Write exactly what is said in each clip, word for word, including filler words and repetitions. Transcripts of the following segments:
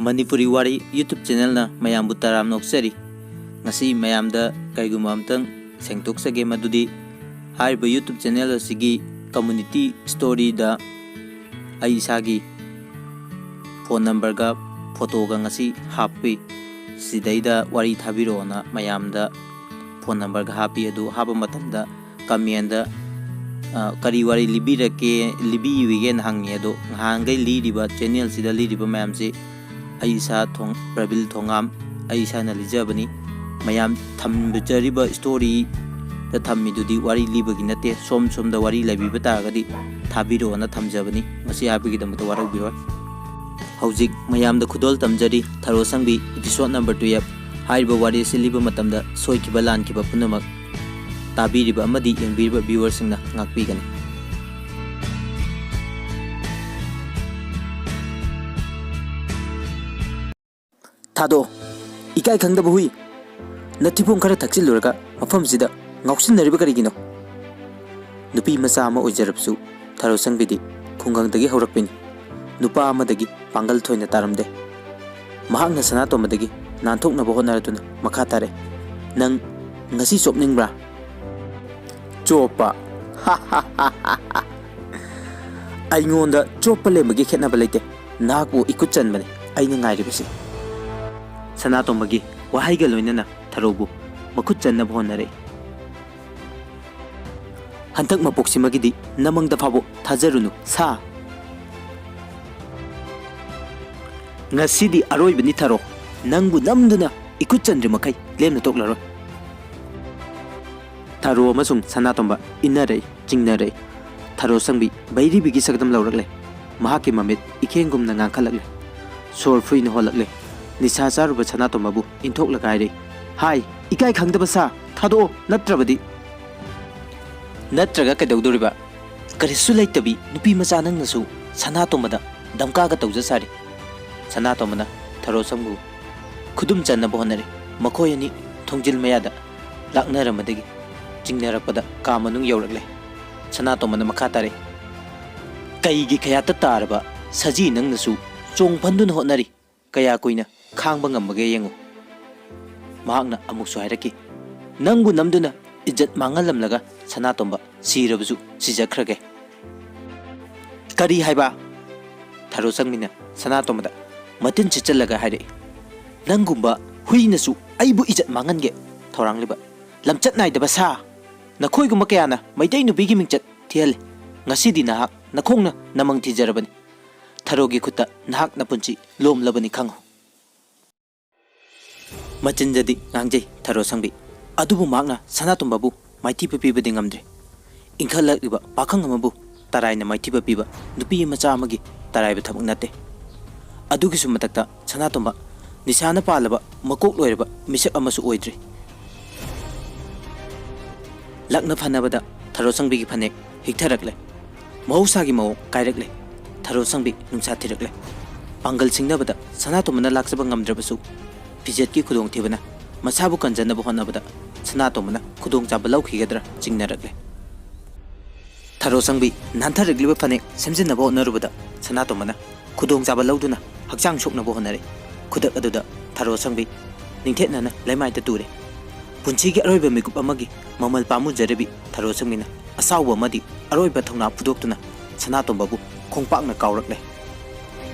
ꯃꯅꯤꯄꯨꯔꯤ ꯋꯥꯔꯤ YouTube ꯆꯦꯅꯦꯜꯅ ꯃꯌꯥꯝꯕꯨ ꯇꯔꯥꯝꯅ ꯑꯣꯛꯆꯔꯤ꯫ ꯉꯁꯤ ꯃꯌꯥꯝꯗ ꯀꯔꯤꯒꯨꯝꯕ ꯑꯝꯇꯪ ꯁꯦꯡꯗꯣꯛꯆꯒꯦ, ꯃꯗꯨꯗꯤ ꯍꯥꯏꯔꯤꯕ YouTube ꯆꯦꯅꯦꯜ ꯑꯁꯤꯒꯤ ꯀꯝꯃ꯭ꯌꯨꯅꯤꯇꯤ ꯁ꯭ꯇꯣꯔꯤꯗ ꯑꯩ ꯏꯁꯥꯒꯤ ꯐꯣꯟ ꯅꯝꯕꯔꯒ ꯐꯣꯇꯣꯒ ꯉꯁꯤ ꯍꯥꯞꯄꯤ꯫ ꯁꯤꯗꯩꯗ ꯋꯥꯔꯤ ꯊꯥꯕꯤꯔꯛꯑꯣꯅ ꯃꯌꯥꯝꯗ ꯐꯣꯟ ꯅꯝꯕꯔꯒ ꯍꯥꯞꯄꯤ꯫ ꯑꯗꯨ ꯍꯥꯞꯄ ꯃꯇꯝꯗ ꯀꯃꯦꯟꯗ, ꯑ, ꯀꯔꯤ ꯋꯥꯔꯤ ꯂꯤꯕꯤꯔꯛꯀꯦ, ꯂꯤꯕꯤꯌꯨꯒꯦꯅ ꯍꯪꯉꯤ꯫ ꯑꯗꯣ ꯉꯍꯥꯟꯈꯩ ꯂꯤꯔꯤꯕ, ꯆꯦꯅꯦꯜꯁꯤꯗ ꯂꯤꯔꯤꯕ ꯃꯌꯥꯝꯁꯤ ꯑꯩ ꯏꯁꯥ ꯊꯣꯡ-, ꯄ꯭ꯔꯕꯤꯜ ꯊꯣꯉꯥꯝ, ꯑꯩ ꯏꯁꯥꯅ ꯂꯤꯖꯕꯅꯤ꯫ ꯃꯌꯥꯝ ꯊꯝꯖꯔꯤꯕ ꯁ꯭ꯇꯣꯔꯤꯗ ꯊꯝꯃꯤꯗꯨꯗꯤ ꯋꯥꯔꯤ ꯂꯤꯕꯒꯤ ꯅꯠꯇꯦ꯫ ꯁꯣꯝ ꯁꯣꯝꯗ ꯋꯥꯔꯤ ꯂꯩꯕꯤꯕ ꯇꯥꯔꯒꯗꯤ ꯊꯥꯕꯤꯔꯛꯑꯣꯅ ꯊꯝꯖꯕꯅꯤ꯫ ꯃꯁꯤ ꯍꯥꯏꯕꯒꯤꯗꯃꯛꯇ ꯋꯥꯔꯧꯕꯤꯔꯣꯏ꯫ ꯍꯧꯖꯤꯛ ꯃꯌꯥꯝꯗ ꯈꯨꯗꯣꯜ ꯇꯝꯖꯔꯤ, ꯊꯔꯣ ꯁꯪꯕꯤ episode number twelve꯫ ꯍꯥꯏꯔꯤꯕ ꯋꯥꯔꯤ ꯑꯁꯤ ꯂꯤꯕ ꯃꯇꯝꯗ ꯁꯣꯏꯈꯤꯕ ꯂꯥꯟꯈꯤꯕ ꯄꯨꯝꯅꯃꯛ ꯇꯥꯕꯤꯔꯤꯕ ꯑꯃꯗꯤ ꯌꯦꯡꯕꯤꯔꯤꯕ viewerꯁꯤꯡꯅ ꯉꯥꯛꯄꯤꯒꯅꯤ꯫ ꯊꯥꯗꯣꯛꯑꯣ, ꯏꯀꯥꯏ ꯈꯪꯗꯕ ꯍꯨꯏ! ꯅꯊꯤꯕꯣꯡ ꯈꯔ ꯊꯛꯆꯤꯜꯂꯨꯔꯒ ꯃꯐꯝꯁꯤꯗ ꯉꯥꯎꯁꯤꯟꯅꯔꯤꯕ ꯀꯔꯤꯒꯤꯅꯣ? ꯅꯨꯄꯤ ꯃꯆꯥ ꯑꯃ ꯑꯣꯏꯖꯔꯕꯁꯨ ꯊꯔꯣ ꯁꯪꯕꯤꯗꯤ ꯈꯨꯡꯒꯪꯗꯒꯤ ꯍꯧꯔꯛꯄꯅꯤ꯫ ꯅꯨꯄꯥ ꯑꯃꯗꯒꯤ ꯄꯥꯡꯒꯜ ꯊꯣꯏꯅ ꯇꯥꯔꯝꯗꯦ꯫ ꯃꯍꯥꯛꯅ ꯁꯅꯥꯇꯣꯝꯕꯗꯒꯤ ꯅꯥꯟꯊꯣꯛꯅꯕ ꯍꯣꯠꯅꯔꯗꯨꯅ ꯃꯈꯥ ꯇꯥꯔꯛꯏ, "ꯅꯪ ꯉꯁꯤ ꯆꯣꯞꯅꯤꯡꯕ꯭ꯔꯥ?" "ꯆꯣꯞꯄ? ꯑꯩꯉꯣꯟꯗ ꯆꯣꯞꯄ ꯂꯦꯝꯕꯒꯤ ꯈꯦꯠꯅꯕ ꯂꯩꯇꯦ꯫ ꯅꯍꯥꯛꯄꯨ ꯏꯈꯨꯠ ꯆꯟꯕꯅꯤ ꯑꯩꯅ ꯉꯥꯏꯔꯤꯕꯁꯤ꯫" ꯁꯅꯥꯇꯣꯝꯕꯒꯤ ꯋꯥꯍꯩꯒ ꯂꯣꯏꯅꯅ ꯊꯔꯣꯕꯨ ꯃꯈꯨꯠ ꯆꯟꯅꯕ ꯍꯣꯠꯅꯔꯛꯏ꯫ "ꯍꯟꯗꯛ ꯃꯄꯣꯛꯁꯤꯃꯒꯤꯗꯤ ꯅꯃꯪꯗ ꯐꯥꯎꯕ ꯊꯥꯖꯔꯨꯅꯨ, ꯁꯥ꯫ ꯉꯁꯤꯗꯤ ꯑꯔꯣꯏꯕꯅꯤ, ꯊꯔꯣ꯫ ꯅꯪꯕꯨ ꯅꯝꯗꯨꯅ ꯏꯈꯨꯠ ꯆꯟꯗ꯭ꯔꯤ ꯃꯈꯩ ꯂꯦꯝꯅ ꯇꯣꯛꯂꯔꯣꯏ꯫" ꯊꯔꯣ ꯑꯃꯁꯨꯡ ꯁꯅꯥꯇꯣꯝꯕ ꯏꯟꯅꯔꯛꯏ, ꯆꯤꯡꯅꯔꯛꯏ꯫ ꯊꯔꯣ ꯁꯪꯕꯤ ꯚꯩꯔꯤꯕꯤꯒꯤ ꯁꯛꯇꯝ ꯂꯧꯔꯛꯂꯦ꯫ ꯃꯍꯥꯛꯀꯤ ꯃꯃꯤꯠ ꯏꯈꯦꯡꯒꯨꯝꯅ ꯉꯥꯡꯈꯠꯂꯛꯂꯦ꯫ ꯁꯣꯔ ꯐꯨꯏꯅ ꯍꯣꯜꯂꯛꯂꯦ꯫ ꯅꯤꯁꯥ ꯆꯥꯔꯨꯕ ꯁꯅꯥꯇꯣꯝꯕꯕꯨ ꯏꯟꯊꯣꯛꯂꯒ ꯍꯥꯏꯔꯛꯏ, "ꯍꯥꯏ, ꯏꯀꯥꯏ ꯈꯪꯗꯕ ꯁꯥ, ꯊꯥꯗꯣꯛꯑꯣ, ꯅꯠꯇ꯭ꯔꯕꯗꯤ!" "ꯅꯠꯇ꯭ꯔꯒ ꯀꯩꯗꯧꯗꯣꯔꯤꯕ? ꯀꯔꯤꯁꯨ ꯂꯩꯇꯕꯤ ꯅꯨꯄꯤ ꯃꯆꯥ ꯅꯪꯅꯁꯨ ꯁꯅꯥꯇꯣꯝꯕꯗ ꯗꯝꯀꯥꯒ ꯇꯧꯖ ꯁꯥꯔꯤ꯫" ꯁꯅꯥꯇꯣꯝꯕꯅ ꯊꯔꯣ ꯁꯪꯕꯨ ꯈꯨꯗꯨꯝ ꯆꯟꯅꯕ ꯍꯣꯠꯅꯔꯤ꯫ ꯃꯈꯣꯏ ꯑꯅꯤ ꯊꯣꯡꯖꯤꯜ ꯃꯌꯥꯗ ꯂꯥꯛꯅꯔꯝꯕꯗꯒꯤ ꯆꯤꯡꯅꯔꯛꯄꯗ ꯀꯥ ꯃꯅꯨꯡ ꯌꯧꯔꯛꯂꯦ꯫ ꯁꯅꯥꯇꯣꯝꯕꯅ ꯃꯈꯥ ꯇꯥꯔꯛꯏ, "ꯀꯩꯒꯤ ꯀꯌꯥꯠꯇ ꯇꯥꯔꯕ ꯁꯖꯤ ꯅꯪꯅꯁꯨ ꯆꯣꯡ ꯐꯟꯗꯨꯅ ꯍꯣꯠꯅꯔꯤ? ꯀꯌꯥ ꯀꯨꯏꯅ ꯈꯥꯡꯕ ꯉꯝꯕꯒꯦ ꯌꯦꯡꯉꯨ꯫ ꯃꯍꯥꯛꯅ ꯑꯃꯨꯛꯁꯨ ꯍꯥꯏꯔꯛꯈꯤ, "ꯅꯪꯕꯨ ꯅꯝꯗꯨꯅ ꯏꯖꯠ ꯃꯥꯡꯍꯜꯂꯝꯂꯒ ꯁꯅꯥꯇꯣꯝꯕ ꯁꯤꯔꯕꯁꯨ ꯁꯤꯖꯈ꯭ꯔꯒꯦ"꯫ "ꯀꯔꯤ ꯍꯥꯏꯕ?" ꯊꯔꯣ ꯁꯪꯕꯤꯅ ꯁꯅꯥꯇꯣꯝꯕꯗ ꯃꯇꯤꯟ ꯁꯤꯠꯆꯜꯂꯒ ꯍꯥꯏꯔꯛꯏ꯫ "ꯅꯪꯒꯨꯝꯕ ꯍꯨꯏꯅꯁꯨ ꯑꯩꯕꯨ ꯏꯖꯠ ꯃꯥꯡꯍꯟꯒꯦ ꯊꯧꯔꯥꯡꯂꯤꯕ ꯂꯝꯆꯠ ꯅꯥꯏꯗꯕ ꯁꯥ! ꯅꯈꯣꯏꯒꯨꯝꯕ ꯀꯌꯥꯅ ꯃꯩꯇꯩ ꯅꯨꯄꯤꯒꯤ ꯃꯤꯡꯆꯠ ꯊꯤꯍꯜꯂꯤ꯫ ꯉꯁꯤꯗꯤ ꯅꯍꯥꯛ ꯅꯈꯣꯡꯅ ꯅꯃꯪ ꯊꯤꯖꯔꯕꯅꯤ꯫ ꯊꯔꯣꯒꯤ ꯈꯨꯠꯇ ꯅꯍꯥꯛ ꯅꯄꯨꯟꯁꯤ ꯂꯣꯝꯂꯕꯅꯤ ꯈꯪꯉꯨ"꯫ ꯃꯆꯤꯟꯗꯗꯤ ꯉꯥꯡꯖꯩ ꯊꯔꯣ ꯁꯪꯕꯤ, ꯑꯗꯨꯕꯨ ꯃꯍꯥꯛꯅ ꯁꯅꯥꯇꯣꯝꯕꯕꯨ ꯃꯥꯏꯊꯤꯕ ꯄꯤꯕꯗꯤ ꯉꯝꯗ꯭ꯔꯦ꯫ ꯏꯟꯈꯠꯂꯛꯂꯤꯕ ꯄꯥꯈꯪ ꯑꯃꯕꯨ ꯇꯔꯥꯏꯅ ꯃꯥꯏꯊꯤꯕ ꯄꯤꯕ ꯅꯨꯄꯤ ꯃꯆꯥ ꯑꯃꯒꯤ ꯇꯔꯥꯏꯕ ꯊꯕꯛ ꯅꯠꯇꯦ꯫ ꯑꯗꯨꯒꯤꯁꯨ ꯃꯊꯛꯇ ꯁꯅꯥꯇꯣꯝꯕ ꯅꯤꯁꯥꯅ ꯄꯥꯜꯂꯕ ꯃꯀꯣꯛ ꯂꯣꯏꯔꯕ ꯃꯤꯁꯛ ꯑꯃꯁꯨ ꯑꯣꯏꯗ꯭ꯔꯤ꯫ ꯂꯛꯅ ꯐꯅꯕꯗ ꯊꯔꯣ ꯁꯪꯕꯤꯒꯤ ꯐꯅꯦꯛ ꯍꯤꯛꯊꯔꯛꯂꯦ꯫ ꯃꯍꯧꯁꯥꯒꯤ ꯃꯑꯣꯡ ꯀꯥꯏꯔꯛꯂꯦ꯫ ꯊꯔꯣ ꯁꯪꯕꯤ ꯅꯨꯡꯁꯥ ꯊꯤꯔꯛꯂꯦ꯫ ꯄꯥꯡꯒꯜ ꯁꯤꯡꯅꯕꯗ ꯁꯅꯥꯇꯣꯝꯕꯅ ꯂꯥꯛꯆꯕ ꯉꯝꯗ꯭ꯔꯕꯁꯨ, ꯐꯤꯖꯦꯠꯀꯤ ꯈꯨꯗꯣꯡꯊꯤꯕꯅ ꯃꯁꯥꯕꯨ ꯀꯟꯖꯅꯕ ꯍꯣꯠꯅꯕꯗ ꯁꯅꯥꯇꯣꯝꯕꯅ ꯈꯨꯗꯣꯡꯆꯥꯕ ꯂꯧꯈꯤꯒꯗ꯭ꯔꯥ ꯆꯤꯡꯅꯔꯛꯂꯦ꯫ ꯊꯔꯣ ꯁꯪꯕꯤ ꯅꯥꯟꯊꯔꯛꯂꯤꯕ ꯐꯅꯦꯛ ꯁꯦꯝꯖꯤꯟꯅꯕ ꯍꯣꯠꯅꯔꯨꯕꯗ ꯁꯅꯥꯇꯣꯝꯕꯅ ꯈꯨꯗꯣꯡꯆꯥꯕ ꯂꯧꯗꯨꯅ ꯍꯛꯆꯥꯡ ꯁꯣꯛꯅꯕ ꯍꯣꯠꯅꯔꯦ꯫ ꯈꯨꯗꯛ ꯑꯗꯨꯗ ꯊꯔꯣ ꯁꯪꯕꯤ ꯅꯤꯡꯊꯦꯠꯅꯅ ꯂꯩꯃꯥꯏꯗ ꯇꯨꯔꯦ꯫ ꯄꯨꯟꯁꯤꯒꯤ ꯑꯔꯣꯏꯕ ꯃꯤꯀꯨꯞ ꯑꯃꯒꯤ ꯃꯃꯜ ꯄꯥꯝꯃꯨꯖꯔꯕꯤ ꯊꯔꯣ ꯁꯪꯕꯤꯅ ꯑꯁꯥꯎꯕ ꯑꯃꯗꯤ ꯑꯔꯣꯏꯕ ꯊꯧꯅꯥ ꯐꯨꯗꯣꯛꯇꯨꯅ ꯁꯅꯥꯇꯣꯝꯕꯕꯨ ꯈꯣꯡꯄꯥꯛꯅ ꯀꯥꯎꯔꯛꯂꯦ꯫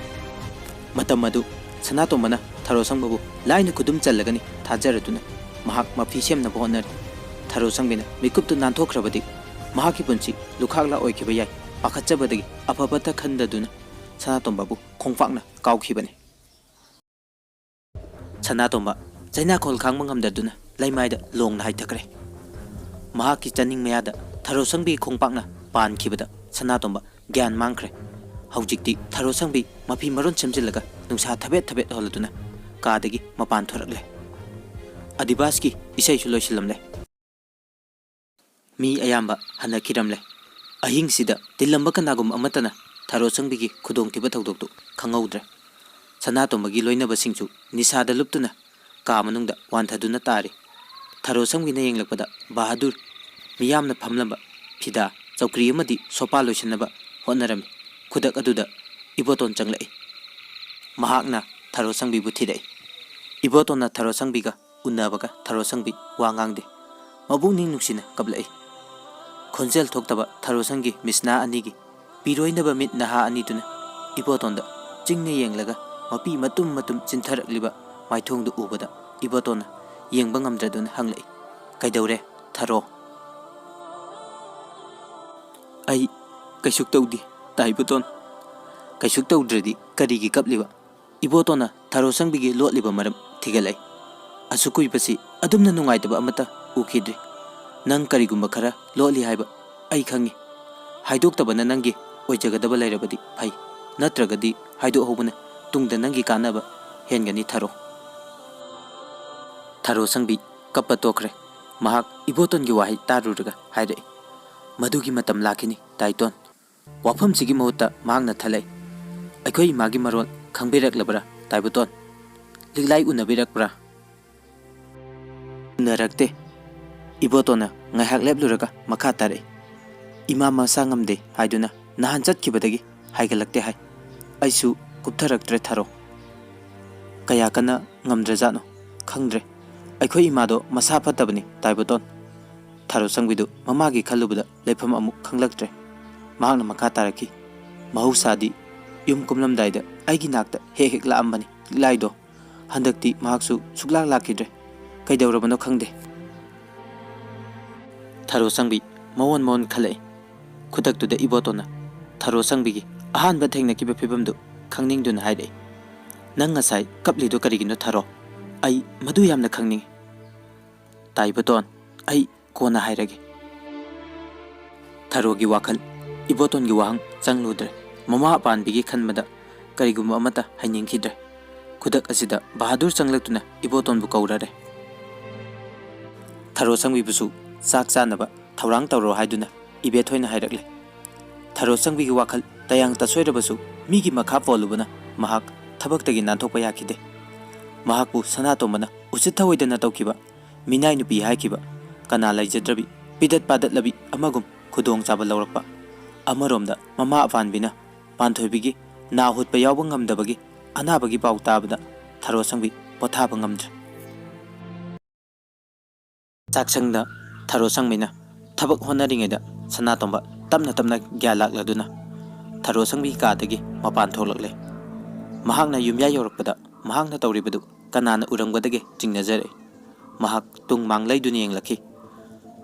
ꯃꯇꯝ ꯑꯗꯨ ꯁꯅꯥꯇꯣꯝꯕꯅ ꯊꯔꯣ ꯁꯪꯕꯕꯨ ꯂꯥꯏꯅ ꯈꯨꯗꯨꯝ ꯆꯜꯂꯒꯅꯤ ꯊꯥꯖꯔꯗꯨꯅ ꯃꯍꯥꯛ ꯃꯐꯤ ꯁꯦꯝꯅꯕ ꯍꯣꯠꯅꯔꯤ꯫ ꯊꯔꯣ ꯁꯪꯕꯤꯅ ꯃꯤꯀꯨꯞꯇꯨ ꯅꯥꯟꯊꯣꯛꯈ꯭ꯔꯕꯗꯤ ꯃꯍꯥꯛꯀꯤ ꯄꯨꯟꯁꯤ ꯂꯨꯈꯥꯛꯂꯥ ꯑꯣꯏꯈꯤꯕ ꯌꯥꯏ꯫ ꯄꯥꯈꯠꯆꯕꯗꯒꯤ ꯑꯐꯕꯇ ꯈꯟꯗꯗꯨꯅ ꯁꯅꯥꯇꯣꯝꯕꯕꯨ ꯈꯣꯡꯄꯥꯛꯅ ꯀꯥꯎꯈꯤꯕꯅꯤ꯫ ꯁꯅꯥꯇꯣꯝꯕ ꯆꯩꯅꯥꯈꯣꯜ ꯈꯥꯡꯕ ꯉꯝꯗꯗꯨꯅ ꯂꯩꯃꯥꯏꯗ ꯂꯣꯡꯅ ꯍꯥꯏꯊꯈ꯭ꯔꯦ꯫ ꯃꯍꯥꯛꯀꯤ ꯆꯅꯤꯡ ꯃꯌꯥꯗ ꯊꯔꯣ ꯁꯪꯕꯤꯒꯤ ꯈꯣꯡꯄꯥꯛꯅ ꯄꯥꯟꯈꯤꯕꯗ ꯁꯅꯥꯇꯣꯝꯕ ꯒ꯭ꯌꯥꯟ ꯃꯥꯡꯈ꯭ꯔꯦ꯫ ꯍꯧꯖꯤꯛꯇꯤ ꯊꯔꯣ ꯁꯪꯕꯤ ꯃꯐꯤ ꯃꯔꯣꯟ ꯁꯦꯝꯖꯤꯜꯂꯒ ꯅꯨꯡꯁꯥ ꯊꯕꯦꯠ ꯊꯕꯦꯠ ꯍꯣꯜꯂꯗꯨꯅ ꯀꯥꯗꯒꯤ ꯃꯄꯥꯟ ꯊꯣꯔꯛꯂꯦ꯫ ꯑꯗꯤꯕꯥꯁꯀꯤ ꯏꯁꯩꯁꯨ ꯂꯣꯏꯁꯤꯜꯂꯝꯂꯦ꯫ ꯃꯤ ꯑꯌꯥꯝꯕ ꯍꯟꯅꯈꯤꯔꯝꯂꯦ꯫ ꯑꯍꯤꯡꯁꯤꯗ ꯇꯤꯜꯂꯝꯕ ꯀꯅꯥꯒꯨꯝꯕ ꯑꯃꯠꯇꯅ ꯊꯔꯣ ꯁꯪꯕꯤꯒꯤ ꯈꯨꯗꯣꯡꯊꯤꯕ ꯊꯧꯗꯣꯛꯇꯨ ꯈꯪꯍꯧꯗ꯭ꯔꯦ꯫ ꯁꯅꯥꯇꯣꯝꯕꯒꯤ ꯂꯣꯏꯅꯕꯁꯤꯡꯁꯨ ꯅꯤꯁꯥꯗ ꯂꯨꯞꯇꯨꯅ ꯀꯥ ꯃꯅꯨꯡꯗ ꯋꯥꯟꯊꯗꯨꯅ ꯇꯥꯔꯤ꯫ ꯊꯔꯣ ꯁꯪꯕꯤꯅ ꯌꯦꯡꯂꯛꯄꯗ ꯕꯍꯥꯗꯨꯔ ꯃꯤꯌꯥꯝꯅ ꯐꯝꯂꯝꯕ ꯐꯤꯗꯥ, ꯆꯧꯀ꯭ꯔꯤ ꯑꯃꯗꯤ ꯁꯣꯐꯥ ꯂꯣꯏꯁꯤꯟꯅꯕ ꯍꯣꯠꯅꯔꯝꯃꯤ꯫ ꯈꯨꯗꯛ ꯑꯗꯨꯗ ꯏꯕꯣꯇꯣꯟ ꯆꯪꯂꯛꯏ꯫ ꯃꯍꯥꯛꯅ ꯊꯔꯣꯁꯪꯕꯤꯕꯨ ꯊꯤꯔꯛꯏ꯫ ꯏꯕꯣꯇꯣꯟꯅ ꯊꯔꯣꯁꯪꯕꯤꯒ ꯎꯅꯕꯒ ꯊꯔꯣꯁꯪꯕꯤ ꯋꯥ ꯉꯥꯡꯗꯦ꯫ ꯃꯄꯨꯛꯅꯤꯡ ꯅꯨꯡꯁꯤꯅ ꯀꯞꯂꯛꯏ꯫ ꯈꯣꯟꯖꯦꯜ ꯊꯣꯛꯇꯕ ꯊꯔꯣꯁꯪꯒꯤ ꯃꯤꯁꯅꯥ ꯑꯅꯤꯒꯤ ꯄꯤꯔꯣꯏꯅꯕ ꯃꯤꯠ ꯅꯍꯥ ꯑꯅꯤꯗꯨꯅ ꯏꯕꯣꯇꯣꯟꯗ ꯆꯤꯡꯅ ꯌꯦꯡꯂꯒ ꯃꯄꯤ ꯃꯇꯨꯝ ꯃꯇꯨꯝ ꯆꯤꯟꯊꯔꯛꯂꯤꯕ ꯃꯥꯏꯊꯣꯡꯗꯨ ꯎꯕꯗ ꯏꯕꯣꯇꯣꯟꯅ ꯌꯦꯡꯕ ꯉꯝꯗ꯭ꯔꯗꯨꯅ ꯍꯪꯂꯛꯏ, "ꯀꯩꯗꯧꯔꯦ, ꯊꯔꯣ?" "ꯑꯩ ꯀꯩꯁꯨ ꯇꯧꯗꯦ, ꯇꯥ ꯏꯕꯣꯇꯣꯟ꯫ ꯀꯩꯁꯨ ꯇꯧꯗ꯭ꯔꯗꯤ ꯀꯔꯤꯒꯤ ꯀꯞꯂꯤꯕ?" ꯏꯕꯣꯇꯣꯟꯅ ꯊꯔꯣꯁꯪꯕꯤꯒꯤ ꯂꯣꯠꯂꯤꯕ ꯃꯔꯝ ꯊꯤꯒꯠꯂꯛꯏ꯫ "ꯑꯁꯨꯛ ꯀꯨꯏꯕꯁꯤ ꯑꯗꯨꯝꯅ ꯅꯨꯡꯉꯥꯏꯇꯕ ꯑꯃꯠꯇ ꯎꯈꯤꯗ꯭ꯔꯤ꯫ ꯅꯪ ꯀꯔꯤꯒꯨꯝꯕ ꯈꯔ ꯂꯣꯠꯂꯤ ꯍꯥꯏꯕ ꯑꯩ ꯈꯪꯉꯤ꯫ ꯍꯥꯏꯗꯣꯛꯇꯕꯅ ꯅꯪꯒꯤ ꯑꯣꯏꯖꯒꯗꯕ ꯂꯩꯔꯕꯗꯤ ꯐꯩ, ꯅꯠꯇ꯭ꯔꯒꯗꯤ ꯍꯥꯏꯗꯣꯛꯍꯧꯕꯅ ꯇꯨꯡꯗ ꯅꯪꯒꯤ ꯀꯥꯟꯅꯕ ꯍꯦꯟꯒꯅꯤ, ꯊꯔꯣ꯫" ꯊꯔꯣꯁꯪꯕꯤ ꯀꯞꯄ ꯇꯣꯛꯈ꯭ꯔꯦ꯫ ꯃꯍꯥꯛ ꯏꯕꯣꯇꯣꯟꯒꯤ ꯋꯥꯍꯩ ꯇꯥꯔꯨꯔꯒ ꯍꯥꯏꯔꯛꯏ, "ꯃꯗꯨꯒꯤ ꯃꯇꯝ ꯂꯥꯛꯈꯤꯅꯤ, ꯇꯥ ꯏꯇꯣꯟ꯫" ꯋꯥꯐꯝꯁꯤꯒꯤ ꯃꯍꯨꯠꯇ ꯃꯍꯥꯛꯅ ꯊꯠꯂꯛꯏ, "ꯑꯩꯈꯣꯏ ꯏꯃꯥꯒꯤ ꯃꯔꯣꯜ ꯈꯪꯕꯤꯔꯛꯂꯕ꯭ꯔꯥ, ꯇꯥ ꯏꯕꯣꯇꯣꯟ? ꯂꯤꯛꯂꯥꯏ ꯎꯅꯕꯤꯔꯛꯄ꯭ꯔꯥ?" "ꯎꯅꯔꯛꯇꯦ꯫" ꯏꯕꯣꯇꯣꯟꯅ ꯉꯥꯏꯍꯥꯛ ꯂꯦꯞꯂꯨꯔꯒ ꯃꯈꯥ ꯇꯥꯔꯛꯏ, "ꯏꯃꯥ ꯃꯁꯥ ꯉꯝꯗꯦ ꯍꯥꯏꯗꯨꯅ ꯅꯍꯥꯟ ꯆꯠꯈꯤꯕꯗꯒꯤ ꯍꯥꯏꯒꯠꯂꯛꯇꯦ ꯍꯥꯏ꯫ ꯑꯩꯁꯨ ꯀꯨꯞꯊꯔꯛꯇ꯭ꯔꯦ, ꯊꯔꯣ꯫ ꯀꯌꯥ ꯀꯟꯅ ꯉꯝꯗ꯭ꯔꯖꯥꯠꯅꯣ ꯈꯪꯗ꯭ꯔꯦ꯫ ꯑꯩꯈꯣꯏ ꯏꯃꯥꯗꯣ ꯃꯁꯥ ꯐꯠꯇꯕꯅꯤ, ꯇꯥ ꯏꯕꯣꯇꯣꯟ꯫" ꯊꯔꯣꯁꯪꯕꯤꯗꯨ ꯃꯃꯥꯒꯤ ꯈꯜꯂꯨꯕꯗ ꯂꯩꯐꯝ ꯑꯃꯨꯛ ꯈꯪꯂꯛꯇ꯭ꯔꯦ꯫ ꯃꯍꯥꯛꯅ ꯃꯈꯥ ꯇꯥꯔꯛꯈꯤ, "ꯃꯍꯧꯁꯥꯗꯤ ꯌꯨꯝ ꯀꯨꯝꯂꯝꯗꯥꯏꯗ ꯑꯩꯒꯤ ꯅꯥꯛꯇ ꯍꯦꯛ ꯍꯦꯛ ꯂꯥꯛꯑꯝꯕꯅꯤ ꯂꯤꯛꯂꯥꯏꯗꯣ꯫ ꯍꯟꯗꯛꯇꯤ ꯃꯍꯥꯛꯁꯨ ꯁꯨꯛꯂꯥꯛ ꯂꯥꯛꯈꯤꯗ꯭ꯔꯦ꯫ ꯀꯩꯗꯧꯔꯕꯅꯣ ꯈꯪꯗꯦ꯫" ꯊꯔꯣꯁꯪꯕꯤ ꯃꯑꯣꯟ ꯃꯑꯣꯟ ꯈꯜꯂꯛꯏ꯫ ꯈꯨꯗꯛꯇꯨꯗ ꯏꯕꯣꯇꯣꯟꯅ ꯊꯔꯣꯁꯪꯕꯤꯒꯤ ꯑꯍꯥꯟꯕ ꯊꯦꯡꯅꯈꯤꯕ ꯐꯤꯕꯝꯗꯨ ꯈꯪꯅꯤꯡꯗꯨꯅ ꯍꯥꯏꯔꯛꯏ, "ꯅꯪ ꯉꯁꯥꯏ ꯀꯞꯂꯤꯗꯨ ꯀꯔꯤꯒꯤꯅꯣ, ꯊꯔꯣ? ꯑꯩ ꯃꯗꯨ ꯌꯥꯝꯅ ꯈꯪꯅꯤꯡꯏ꯫" "ꯇꯥ ꯏꯕꯣꯇꯣꯟ, ꯑꯩ ꯀꯣꯟꯅ ꯍꯥꯏꯔꯒꯦ꯫" ꯊꯔꯣꯒꯤ ꯋꯥꯈꯜ ꯏꯕꯣꯇꯣꯟꯒꯤ ꯋꯥꯍꯪ ꯆꯪꯂꯨꯗ꯭ꯔꯦ꯫ ꯃꯃꯥ ꯑꯄꯥꯟꯕꯤꯒꯤ ꯈꯟꯕꯗ ꯀꯔꯤꯒꯨꯝꯕ ꯑꯃꯠꯇ ꯍꯥꯏꯅꯤꯡꯈꯤꯗ꯭ꯔꯦ꯫ ꯈꯨꯗꯛ ꯑꯁꯤꯗ ꯕꯍꯥꯗꯨꯔ ꯆꯪꯂꯛꯇꯨꯅ ꯏꯕꯣꯇꯣꯟꯕꯨ ꯀꯧꯔꯔꯦ꯫ ꯊꯔꯣꯁꯪꯕꯤꯕꯨꯁꯨ ꯆꯥꯛ ꯆꯥꯅꯕ ꯊꯧꯔꯥꯡ ꯇꯧꯔꯣ ꯍꯥꯏꯗꯨꯅ ꯏꯕꯦꯊꯣꯏꯅ ꯍꯥꯏꯔꯛꯂꯦ꯫ ꯊꯔꯣꯁꯪꯕꯤꯒꯤ ꯋꯥꯈꯜ ꯇꯌꯥꯡ ꯇꯁꯣꯏꯔꯕꯁꯨ ꯃꯤꯒꯤ ꯃꯈꯥ ꯄꯣꯜꯂꯨꯕꯅ ꯃꯍꯥꯛ ꯊꯕꯛꯇꯒꯤ ꯅꯥꯟꯊꯣꯛꯄ ꯌꯥꯈꯤꯗꯦ꯫ ꯃꯍꯥꯛꯄꯨ ꯁꯅꯥꯇꯣꯝꯕꯅ ꯎꯁꯤꯠ ꯊꯑꯣꯏꯗꯅ ꯇꯧꯈꯤꯕ, ꯃꯤꯅꯥꯏ ꯅꯨꯄꯤ ꯍꯥꯏꯈꯤꯕ, ꯀꯅꯥ ꯂꯩꯖꯗ꯭ꯔꯕꯤ, ꯄꯤꯗꯠ ꯄꯥꯗꯠꯂꯕꯤ ꯑꯃꯒꯨꯝ ꯈꯨꯗꯣꯡꯆꯥꯕ ꯂꯧꯔꯛꯄ꯫ ꯑꯃꯔꯣꯝꯗ ꯃꯃꯥ ꯑꯄꯥꯟꯕꯤꯅ ꯄꯥꯟꯊꯣꯏꯕꯤꯒꯤ ꯅꯥ ꯍꯨꯠꯄ ꯌꯥꯎꯕ ꯉꯝꯗꯕꯒꯤ ꯑꯅꯥꯕꯒꯤ ꯄꯥꯎ ꯇꯥꯕꯗ ꯊꯔꯣ ꯁꯪꯕꯤ ꯄꯣꯊꯥꯕ ꯉꯝꯗ꯭ꯔꯦ꯫ ꯆꯥꯛꯁꯪꯗ ꯊꯔꯣ ꯁꯪꯕꯤꯅ ꯊꯕꯛ ꯍꯣꯠꯅꯔꯤꯉꯩꯗ ꯁꯅꯥꯇꯣꯝꯕ ꯇꯞꯅ ꯇꯞꯅ ꯒ꯭ꯌꯥꯟ ꯂꯥꯛꯂꯗꯨꯅ ꯊꯔꯣ ꯁꯪꯕꯤ ꯀꯥꯗꯒꯤ ꯃꯄꯥꯟ ꯊꯣꯛꯂꯛꯂꯦ꯫ ꯃꯍꯥꯛꯅ ꯌꯨꯝꯌꯥ ꯌꯧꯔꯛꯄꯗ ꯃꯍꯥꯛꯅ ꯇꯧꯔꯤꯕꯗꯨ ꯀꯅꯥꯅ ꯎꯔꯝꯒꯗꯒꯦ ꯆꯤꯡꯅꯖꯔꯛꯏ꯫ ꯃꯍꯥꯛ ꯇꯨꯡ ꯃꯥꯡ ꯂꯩꯗꯨꯅ ꯌꯦꯡꯂꯛꯈꯤ꯫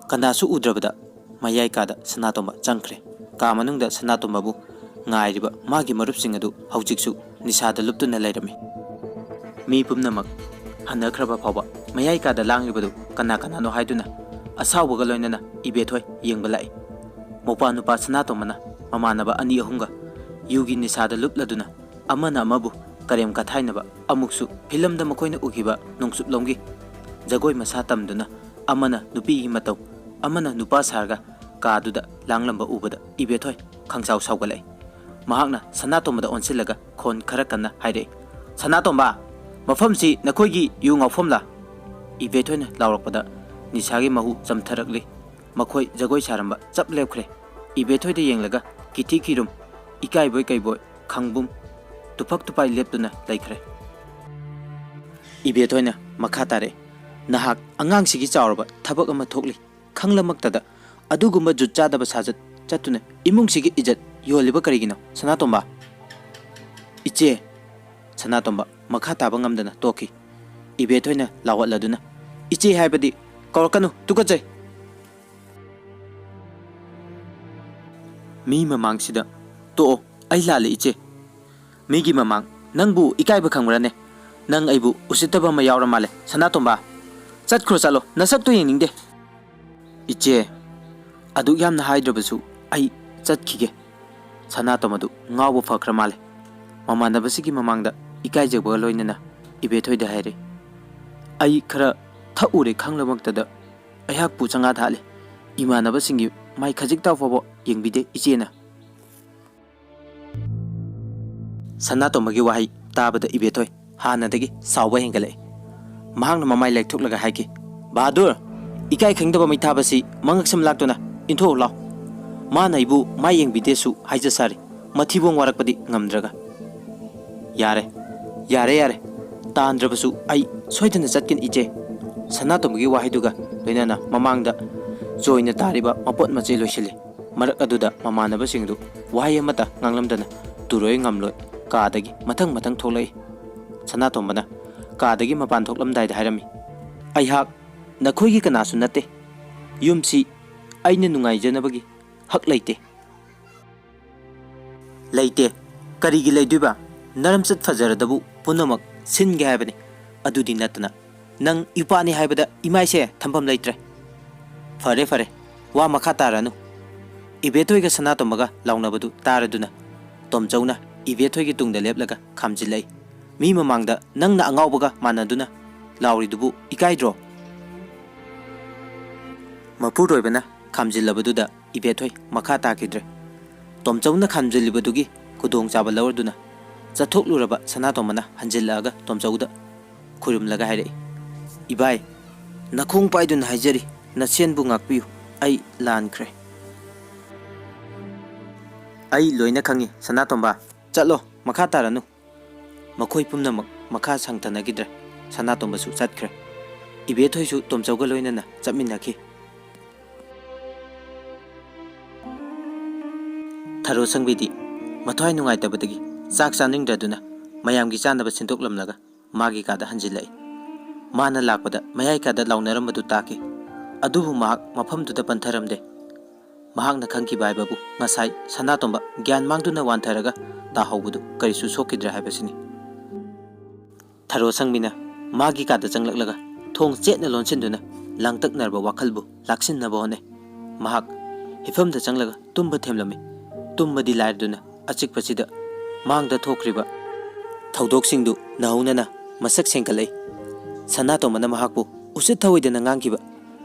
ꯀꯅꯥꯁꯨ ꯎꯗ꯭ꯔꯕꯗ ꯃꯌꯥꯏ ꯀꯥꯗ ꯁꯅꯥꯇꯣꯝꯕ ꯆꯪꯈ꯭ꯔꯦ꯫ ꯀꯥ ꯃꯅꯨꯡꯗ ꯁꯅꯥꯇꯣꯝꯕꯕꯨ ꯉꯥꯏꯔꯤꯕ ꯃꯥꯒꯤ ꯃꯔꯨꯞꯁꯤꯡ ꯑꯗꯨ ꯍꯧꯖꯤꯛꯁꯨ ꯅꯤꯁꯥꯗ ꯂꯨꯞꯇꯨꯅ ꯂꯩꯔꯝꯃꯤ꯫ ꯃꯤ ꯄꯨꯝꯅꯃꯛ ꯍꯟꯅꯈ꯭ꯔꯕ ꯐꯥꯎꯕ ꯃꯌꯥꯏ ꯀꯥꯗ ꯂꯥꯡꯂꯤꯕꯗꯨ ꯀꯅꯥ ꯀꯅꯥꯅꯣ ꯍꯥꯏꯗꯨꯅ ꯑꯁꯥꯎꯕꯒ ꯂꯣꯏꯅꯅ ꯏꯕꯦꯊꯣꯏ ꯌꯦꯡꯕ ꯂꯥꯛꯏ꯫ ꯃꯧꯄ꯭ꯋꯥ ꯅꯨꯄꯥ ꯁꯅꯥꯇꯣꯝꯕꯅ ꯃꯃꯥꯟꯅꯕ ꯑꯅꯤ ꯑꯍꯨꯝꯒ ꯌꯨꯒꯤ ꯅꯤꯁꯥꯗ ꯂꯨꯞꯂꯗꯨꯅ ꯑꯃꯅ ꯑꯃꯕꯨ ꯀꯔꯦꯝ ꯀꯊꯥꯏꯅꯕ, ꯑꯃꯨꯛꯁꯨ ꯐꯤꯂꯝꯗ ꯃꯈꯣꯏꯅ ꯎꯈꯤꯕ ꯅꯣꯡꯆꯨꯞꯂꯣꯝꯒꯤ ꯖꯒꯣꯏ ꯃꯁꯥ ꯇꯝꯗꯨꯅ ꯑꯃꯅ ꯅꯨꯄꯤꯒꯤ ꯃꯇꯧ, ꯑꯃꯅ ꯅꯨꯄꯥ ꯁꯥꯔꯒ ꯀꯥꯗꯨꯗ ꯂꯥꯡꯂꯝꯕ ꯎꯕꯗ ꯏꯕꯦꯊꯣꯏ ꯈꯪꯁꯥꯎ ꯁꯥꯎꯒꯠꯂꯛꯏ꯫ ꯃꯍꯥꯛꯅ ꯁꯅꯥꯇꯣꯝꯕꯗ ꯑꯣꯟꯁꯤꯜꯂꯒ ꯈꯣꯟ ꯈꯔ ꯀꯟꯅ ꯍꯥꯏꯔꯛꯏ, "ꯁꯅꯥꯇꯣꯝꯕ, ꯃꯐꯝꯁꯤ ꯅꯈꯣꯏꯒꯤ ꯌꯨ ꯉꯥꯎꯐꯝꯂꯥ?" ꯏꯕꯦꯊꯣꯏꯅ ꯂꯥꯎꯔꯛꯄꯗ ꯅꯤꯁꯥꯒꯤ ꯃꯍꯨ ꯆꯝꯊꯔꯛꯂꯤ꯫ ꯃꯈꯣꯏ ꯖꯒꯣꯏ ꯁꯥꯔꯝꯕ ꯆꯞ ꯂꯦꯞꯈ꯭ꯔꯦ꯫ ꯏꯕꯦꯊꯣꯏꯗ ꯌꯦꯡꯂꯒ ꯀꯤꯊꯤ ꯀꯤꯔꯨꯝ, ꯏꯀꯥꯏꯕꯣꯏ ꯀꯩꯕꯣꯏ, ꯈꯪꯕꯨꯝ, ꯇꯨꯐꯛ ꯇꯨꯄꯥꯏ ꯂꯦꯞꯇꯨꯅ ꯂꯩꯈ꯭ꯔꯦ꯫ ꯏꯕꯦꯊꯣꯏꯅ ꯃꯈꯥ ꯇꯥꯔꯛꯏ, "ꯅꯍꯥꯛ ꯑꯉꯥꯡꯁꯤꯒꯤ ꯆꯥꯎꯔꯕ ꯊꯕꯛ ꯑꯃ ꯊꯣꯛꯂꯤ ꯈꯪꯂꯃꯛꯇꯗ ꯑꯗꯨꯒꯨꯝꯕ ꯖꯨꯠ ꯆꯥꯗꯕ ꯁꯥꯖꯠ ꯆꯠꯇꯨꯅ ꯏꯃꯨꯡꯁꯤꯒꯤ ꯏꯖꯠ ꯌꯣꯜꯂꯤꯕ ꯀꯔꯤꯒꯤꯅꯣ, ꯁꯅꯥꯇꯣꯝꯕ?" "ꯏꯆꯦ!" ꯁꯅꯥꯇꯣꯝꯕ ꯃꯈꯥ ꯇꯥꯕ ꯉꯝꯗꯅ ꯇꯣꯛꯈꯤ꯫ ꯏꯕꯦꯊꯣꯏꯅ ꯂꯥꯎꯍꯠꯂꯗꯨꯅ, "ꯏꯆꯦ ꯍꯥꯏꯕꯗꯤ ꯀꯧꯔꯛꯀꯅꯨ, ꯇꯨꯀꯠꯆꯩ!" "ꯃꯤ ꯃꯃꯥꯡꯁꯤꯗ ꯇꯣꯛꯑꯣ, ꯑꯩ ꯂꯥꯜꯂꯦ ꯏꯆꯦ꯫ ꯃꯤꯒꯤ ꯃꯃꯥꯡ ꯅꯪꯕꯨ ꯏꯀꯥꯏꯕ ꯈꯪꯕ꯭ꯔꯅꯦ? ꯅꯪ ꯑꯩꯕꯨ ꯎꯁꯤꯠꯇꯕ ꯑꯃ ꯌꯥꯎꯔ ꯃꯥꯜꯂꯦ, ꯁꯅꯥꯇꯣꯝꯕ꯫ ꯆꯠꯈ꯭ꯔꯣ ꯆꯠꯂꯣ, ꯅꯁꯛꯇꯣ ꯌꯦꯡꯅꯤꯡꯗꯦ꯫" "ꯏꯆꯦ, ꯑꯗꯨꯛ ꯌꯥꯝꯅ ꯍꯥꯏꯗ꯭ꯔꯕꯁꯨ ꯑꯩ ꯆꯠꯈꯤꯒꯦ꯫" ꯁꯅꯥꯇꯣꯝꯕꯗꯨ ꯉꯥꯎꯕ ꯐꯈ꯭ꯔ ꯃꯥꯜꯂꯦ꯫ ꯃꯃꯥꯟꯅꯕꯁꯤꯒꯤ ꯃꯃꯥꯡꯗ ꯏꯀꯥꯏꯖꯕꯒ ꯂꯣꯏꯅꯅ ꯏꯕꯦꯊꯣꯏꯗ ꯍꯥꯏꯔꯦ, "ꯑꯩ ꯈꯔ ꯊꯛꯎꯔꯦ ꯈꯪꯂꯃꯛꯇꯗ ꯑꯩꯍꯥꯛꯄꯨ ꯆꯉꯥ ꯊꯥꯠꯂꯦ꯫ ꯏꯃꯥꯟꯅꯕꯁꯤꯡꯒꯤ ꯃꯥꯏ ꯈꯖꯤꯛꯇ ꯐꯥꯎꯕ ꯌꯦꯡꯕꯤꯗꯦ ꯏꯆꯦꯅ꯫" ꯁꯅꯥꯇꯣꯝꯕꯒꯤ ꯋꯥꯍꯩ ꯇꯥꯕꯗ ꯏꯕꯦꯊꯣꯏ ꯍꯥꯟꯅꯗꯒꯤ ꯁꯥꯎꯕ ꯍꯦꯟꯒꯠꯂꯛꯏ꯫ ꯃꯍꯥꯛꯅ ꯃꯃꯥꯏ ꯂꯩꯊꯣꯛꯂꯒ ꯍꯥꯏꯈꯤ, "ꯕꯍꯥꯗꯨꯔ, ꯏꯀꯥꯏ ꯈꯪꯗꯕ ꯃꯩꯊꯥꯕꯁꯤ ꯃꯉꯛꯁꯝ ꯂꯥꯛꯇꯨꯅ ꯏꯟꯊꯣꯛꯎ ꯂꯥꯎ꯫ ꯃꯥꯅ ꯑꯩꯕꯨ ꯃꯥꯏ ꯌꯦꯡꯕꯤꯗꯦꯁꯨ ꯍꯥꯏꯖ ꯁꯥꯔꯤ, ꯃꯊꯤꯕꯣꯡ ꯋꯥꯔꯛꯄꯗꯤ ꯉꯝꯗ꯭ꯔꯒ꯫" "ꯌꯥꯔꯦ, "ꯌꯥꯔꯦ, ꯌꯥꯔꯦ, ꯇꯥꯟꯗ꯭ꯔꯕꯁꯨ ꯑꯩ ꯁꯣꯏꯗꯅ ꯆꯠꯀꯅꯤ, ꯏꯆꯦ"꯫ ꯁꯅꯥꯇꯣꯝꯕꯒꯤ ꯋꯥꯍꯩꯗꯨꯒ ꯂꯣꯏꯅꯅ ꯃꯃꯥꯡꯗ ꯆꯣꯏꯅ ꯇꯥꯔꯤꯕ ꯃꯄꯣꯠ ꯃꯆꯩ ꯂꯣꯏꯁꯤꯜꯂꯤ꯫ ꯃꯔꯛ ꯑꯗꯨꯗ ꯃꯃꯥꯟꯅꯕꯁꯤꯡꯗꯨ ꯋꯥꯍꯩ ꯑꯃꯠꯇ ꯉꯥꯡꯂꯝꯗꯅ ꯇꯨꯔꯣꯏ ꯉꯝꯂꯣꯏ ꯀꯥꯗꯒꯤ ꯃꯊꯪ ꯃꯊꯪ ꯊꯣꯛꯂꯛꯏ꯫ ꯁꯅꯥꯇꯣꯝꯕꯅ ꯀꯥꯗꯒꯤ ꯃꯄꯥꯟ ꯊꯣꯛꯂꯝꯗꯥꯏꯗ ꯍꯥꯏꯔꯝꯃꯤ, "ꯑꯩꯍꯥꯛ ꯅꯈꯣꯏꯒꯤ ꯀꯅꯥꯁꯨ ꯅꯠꯇꯦ꯫ ꯌꯨꯝꯁꯤ ꯑꯩꯅ ꯅꯨꯡꯉꯥꯏꯖꯅꯕꯒꯤ ꯍꯛ ꯂꯩꯇꯦ"꯫ "ꯂꯩꯇꯦ꯫ ꯀꯔꯤꯒꯤ ꯂꯩꯗꯣꯏꯕ? ꯅꯔꯝꯆꯠ ꯐꯖꯔꯗꯕꯨ ꯄꯨꯝꯅꯃꯛ ꯁꯤꯟꯒꯦ ꯍꯥꯏꯕꯅꯤ꯫ ꯑꯗꯨꯗꯤ ꯅꯠꯇꯅ ꯅꯪ ꯏꯄꯥꯅꯤ ꯍꯥꯏꯕꯗ ꯏꯃꯥꯏꯁꯦ ꯊꯝꯐꯝ ꯂꯩꯇ꯭ꯔꯦ꯫ ꯐꯔꯦ, ꯐꯔꯦ, ꯋꯥ ꯃꯈꯥ ꯇꯥꯔꯅꯨ"꯫ ꯏꯕꯦꯊꯣꯏꯒ ꯁꯅꯥꯇꯣꯝꯕꯒ ꯂꯥꯎꯅꯕꯗꯨ ꯇꯥꯔꯗꯨꯅ ꯇꯣꯝꯆꯧꯅ ꯏꯕꯦꯊꯣꯏꯒꯤ ꯇꯨꯡꯗ ꯂꯦꯞꯂꯒ ꯈꯥꯝꯖꯤꯜꯂꯛꯏ꯫ "ꯃꯤ ꯃꯃꯥꯡꯗ ꯅꯪꯅ ꯑꯉꯥꯎꯕꯒ ꯃꯥꯟꯅꯗꯨꯅ ꯂꯥꯎꯔꯤꯗꯨꯕꯨ ꯏꯀꯥꯏꯗ꯭ꯔꯣ?" ꯃꯄꯨꯔꯣꯏꯕꯅ ꯈꯥꯝꯖꯤꯜꯂꯕꯗꯨꯗ ꯏꯕꯦꯊꯣꯏ ꯃꯈꯥ ꯇꯥꯈꯤꯗ꯭ꯔꯦ꯫ ꯇꯣꯝꯆꯧꯅ ꯈꯥꯝꯖꯤꯜꯂꯤꯕꯗꯨꯒꯤ ꯈꯨꯗꯣꯡꯆꯥꯕ ꯂꯧꯔꯗꯨꯅ ꯆꯠꯊꯣꯛꯂꯨꯔꯕ ꯁꯅꯥꯇꯣꯝꯕꯅ ꯍꯟꯖꯤꯜꯂꯛꯑꯒ ꯇꯣꯝꯆꯧꯗ ꯈꯨꯔꯨꯝꯂꯒ ꯍꯥꯏꯔꯛꯏ, "ꯏꯕꯥꯏ, ꯅꯈꯣꯡ ꯄꯥꯏꯗꯨꯅ ꯍꯥꯏꯖꯔꯤ, ꯅꯁꯦꯟꯕꯨ ꯉꯥꯛꯄꯤꯌꯨ, ꯑꯩ ꯂꯥꯟꯈ꯭ꯔꯦ"꯫ "ꯑꯩ ꯂꯣꯏꯅ ꯈꯪꯉꯤ ꯁꯅꯥꯇꯣꯝꯕ, ꯆꯠꯂꯣ, ꯃꯈꯥ ꯇꯥꯔꯅꯨ"꯫ ꯃꯈꯣꯏ ꯄꯨꯝꯅꯃꯛ ꯃꯈꯥ ꯁꯪꯊꯅꯈꯤꯗ꯭ꯔꯦ꯫ ꯁꯅꯥꯇꯣꯝꯕꯁꯨ ꯆꯠꯈ꯭ꯔꯦ꯫ ꯏꯕꯦꯊꯣꯏꯁꯨ ꯇꯣꯝꯆꯧꯒ ꯂꯣꯏꯅꯅ ꯆꯠꯃꯤꯟꯅꯈꯤ꯫ ꯊꯔꯣ ꯁꯪꯕꯤꯗꯤ ꯃꯊ꯭ꯋꯥꯏ ꯅꯨꯡꯉꯥꯏꯇꯕꯗꯒꯤ ꯆꯥꯛ ꯆꯥꯅꯤꯡꯗ꯭ꯔꯗꯨꯅ ꯃꯌꯥꯝꯒꯤ ꯆꯥꯅꯕ ꯁꯤꯟꯗꯣꯛꯂꯝꯂꯒ ꯃꯥꯒꯤ ꯀꯥꯗ ꯍꯟꯖꯤꯜꯂꯛꯏ꯫ ꯃꯥꯅ ꯂꯥꯛꯄꯗ ꯃꯌꯥꯏ ꯀꯥꯗ ꯂꯥꯎꯅꯔꯝꯕꯗꯨ ꯇꯥꯈꯤ꯫ ꯑꯗꯨꯕꯨ ꯃꯍꯥꯛ ꯃꯐꯝꯗꯨꯗ ꯄꯟꯊꯔꯝꯗꯦ꯫ ꯃꯍꯥꯛꯅ ꯈꯪꯈꯤꯕ ꯍꯥꯏꯕꯕꯨ ꯉꯁꯥꯏ ꯁꯅꯥꯇꯣꯝꯕ ꯒ꯭ꯌꯥꯟ ꯃꯥꯡꯗꯨꯅ ꯋꯥꯟꯊꯔꯒ ꯇꯥꯍꯧꯕꯗꯨ ꯀꯔꯤꯁꯨ ꯁꯣꯛꯈꯤꯗ꯭ꯔꯦ ꯍꯥꯏꯕꯁꯤꯅꯤ꯫ ꯊꯔꯣ ꯁꯪꯕꯤꯅ ꯃꯥꯒꯤ ꯀꯥꯗ ꯆꯪꯂꯛꯂꯒ ꯊꯣꯡ ꯆꯦꯠꯅ ꯂꯣꯟꯁꯤꯟꯗꯨꯅ ꯂꯥꯡꯇꯛꯅꯔꯕ ꯋꯥꯈꯜꯕꯨ ꯂꯥꯛꯁꯤꯟꯅꯕ ꯍꯣꯠꯅꯩ꯫ ꯃꯍꯥꯛ ꯍꯤꯐꯝꯗ ꯆꯪꯂꯒ ꯇꯨꯝꯕ ꯊꯦꯝꯂꯝꯃꯤ꯫ ꯇꯨꯝꯕꯗꯤ ꯂꯥꯏꯔꯗꯨꯅ ꯑꯆꯤꯛꯄꯁꯤꯗ ꯃꯥꯡꯗ ꯊꯣꯛꯈ꯭ꯔꯤꯕ ꯊꯧꯗꯣꯛꯁꯤꯡꯗꯨ ꯅꯧꯍꯧꯅꯅ ꯃꯁꯛ ꯁꯦꯡꯒꯠꯂꯛꯏ꯫ ꯁꯅꯥꯇꯣꯝꯕꯅ ꯃꯍꯥꯛꯄꯨ ꯎꯁꯤꯠ ꯊꯑꯣꯏꯗꯅ ꯉꯥꯡꯈꯤꯕ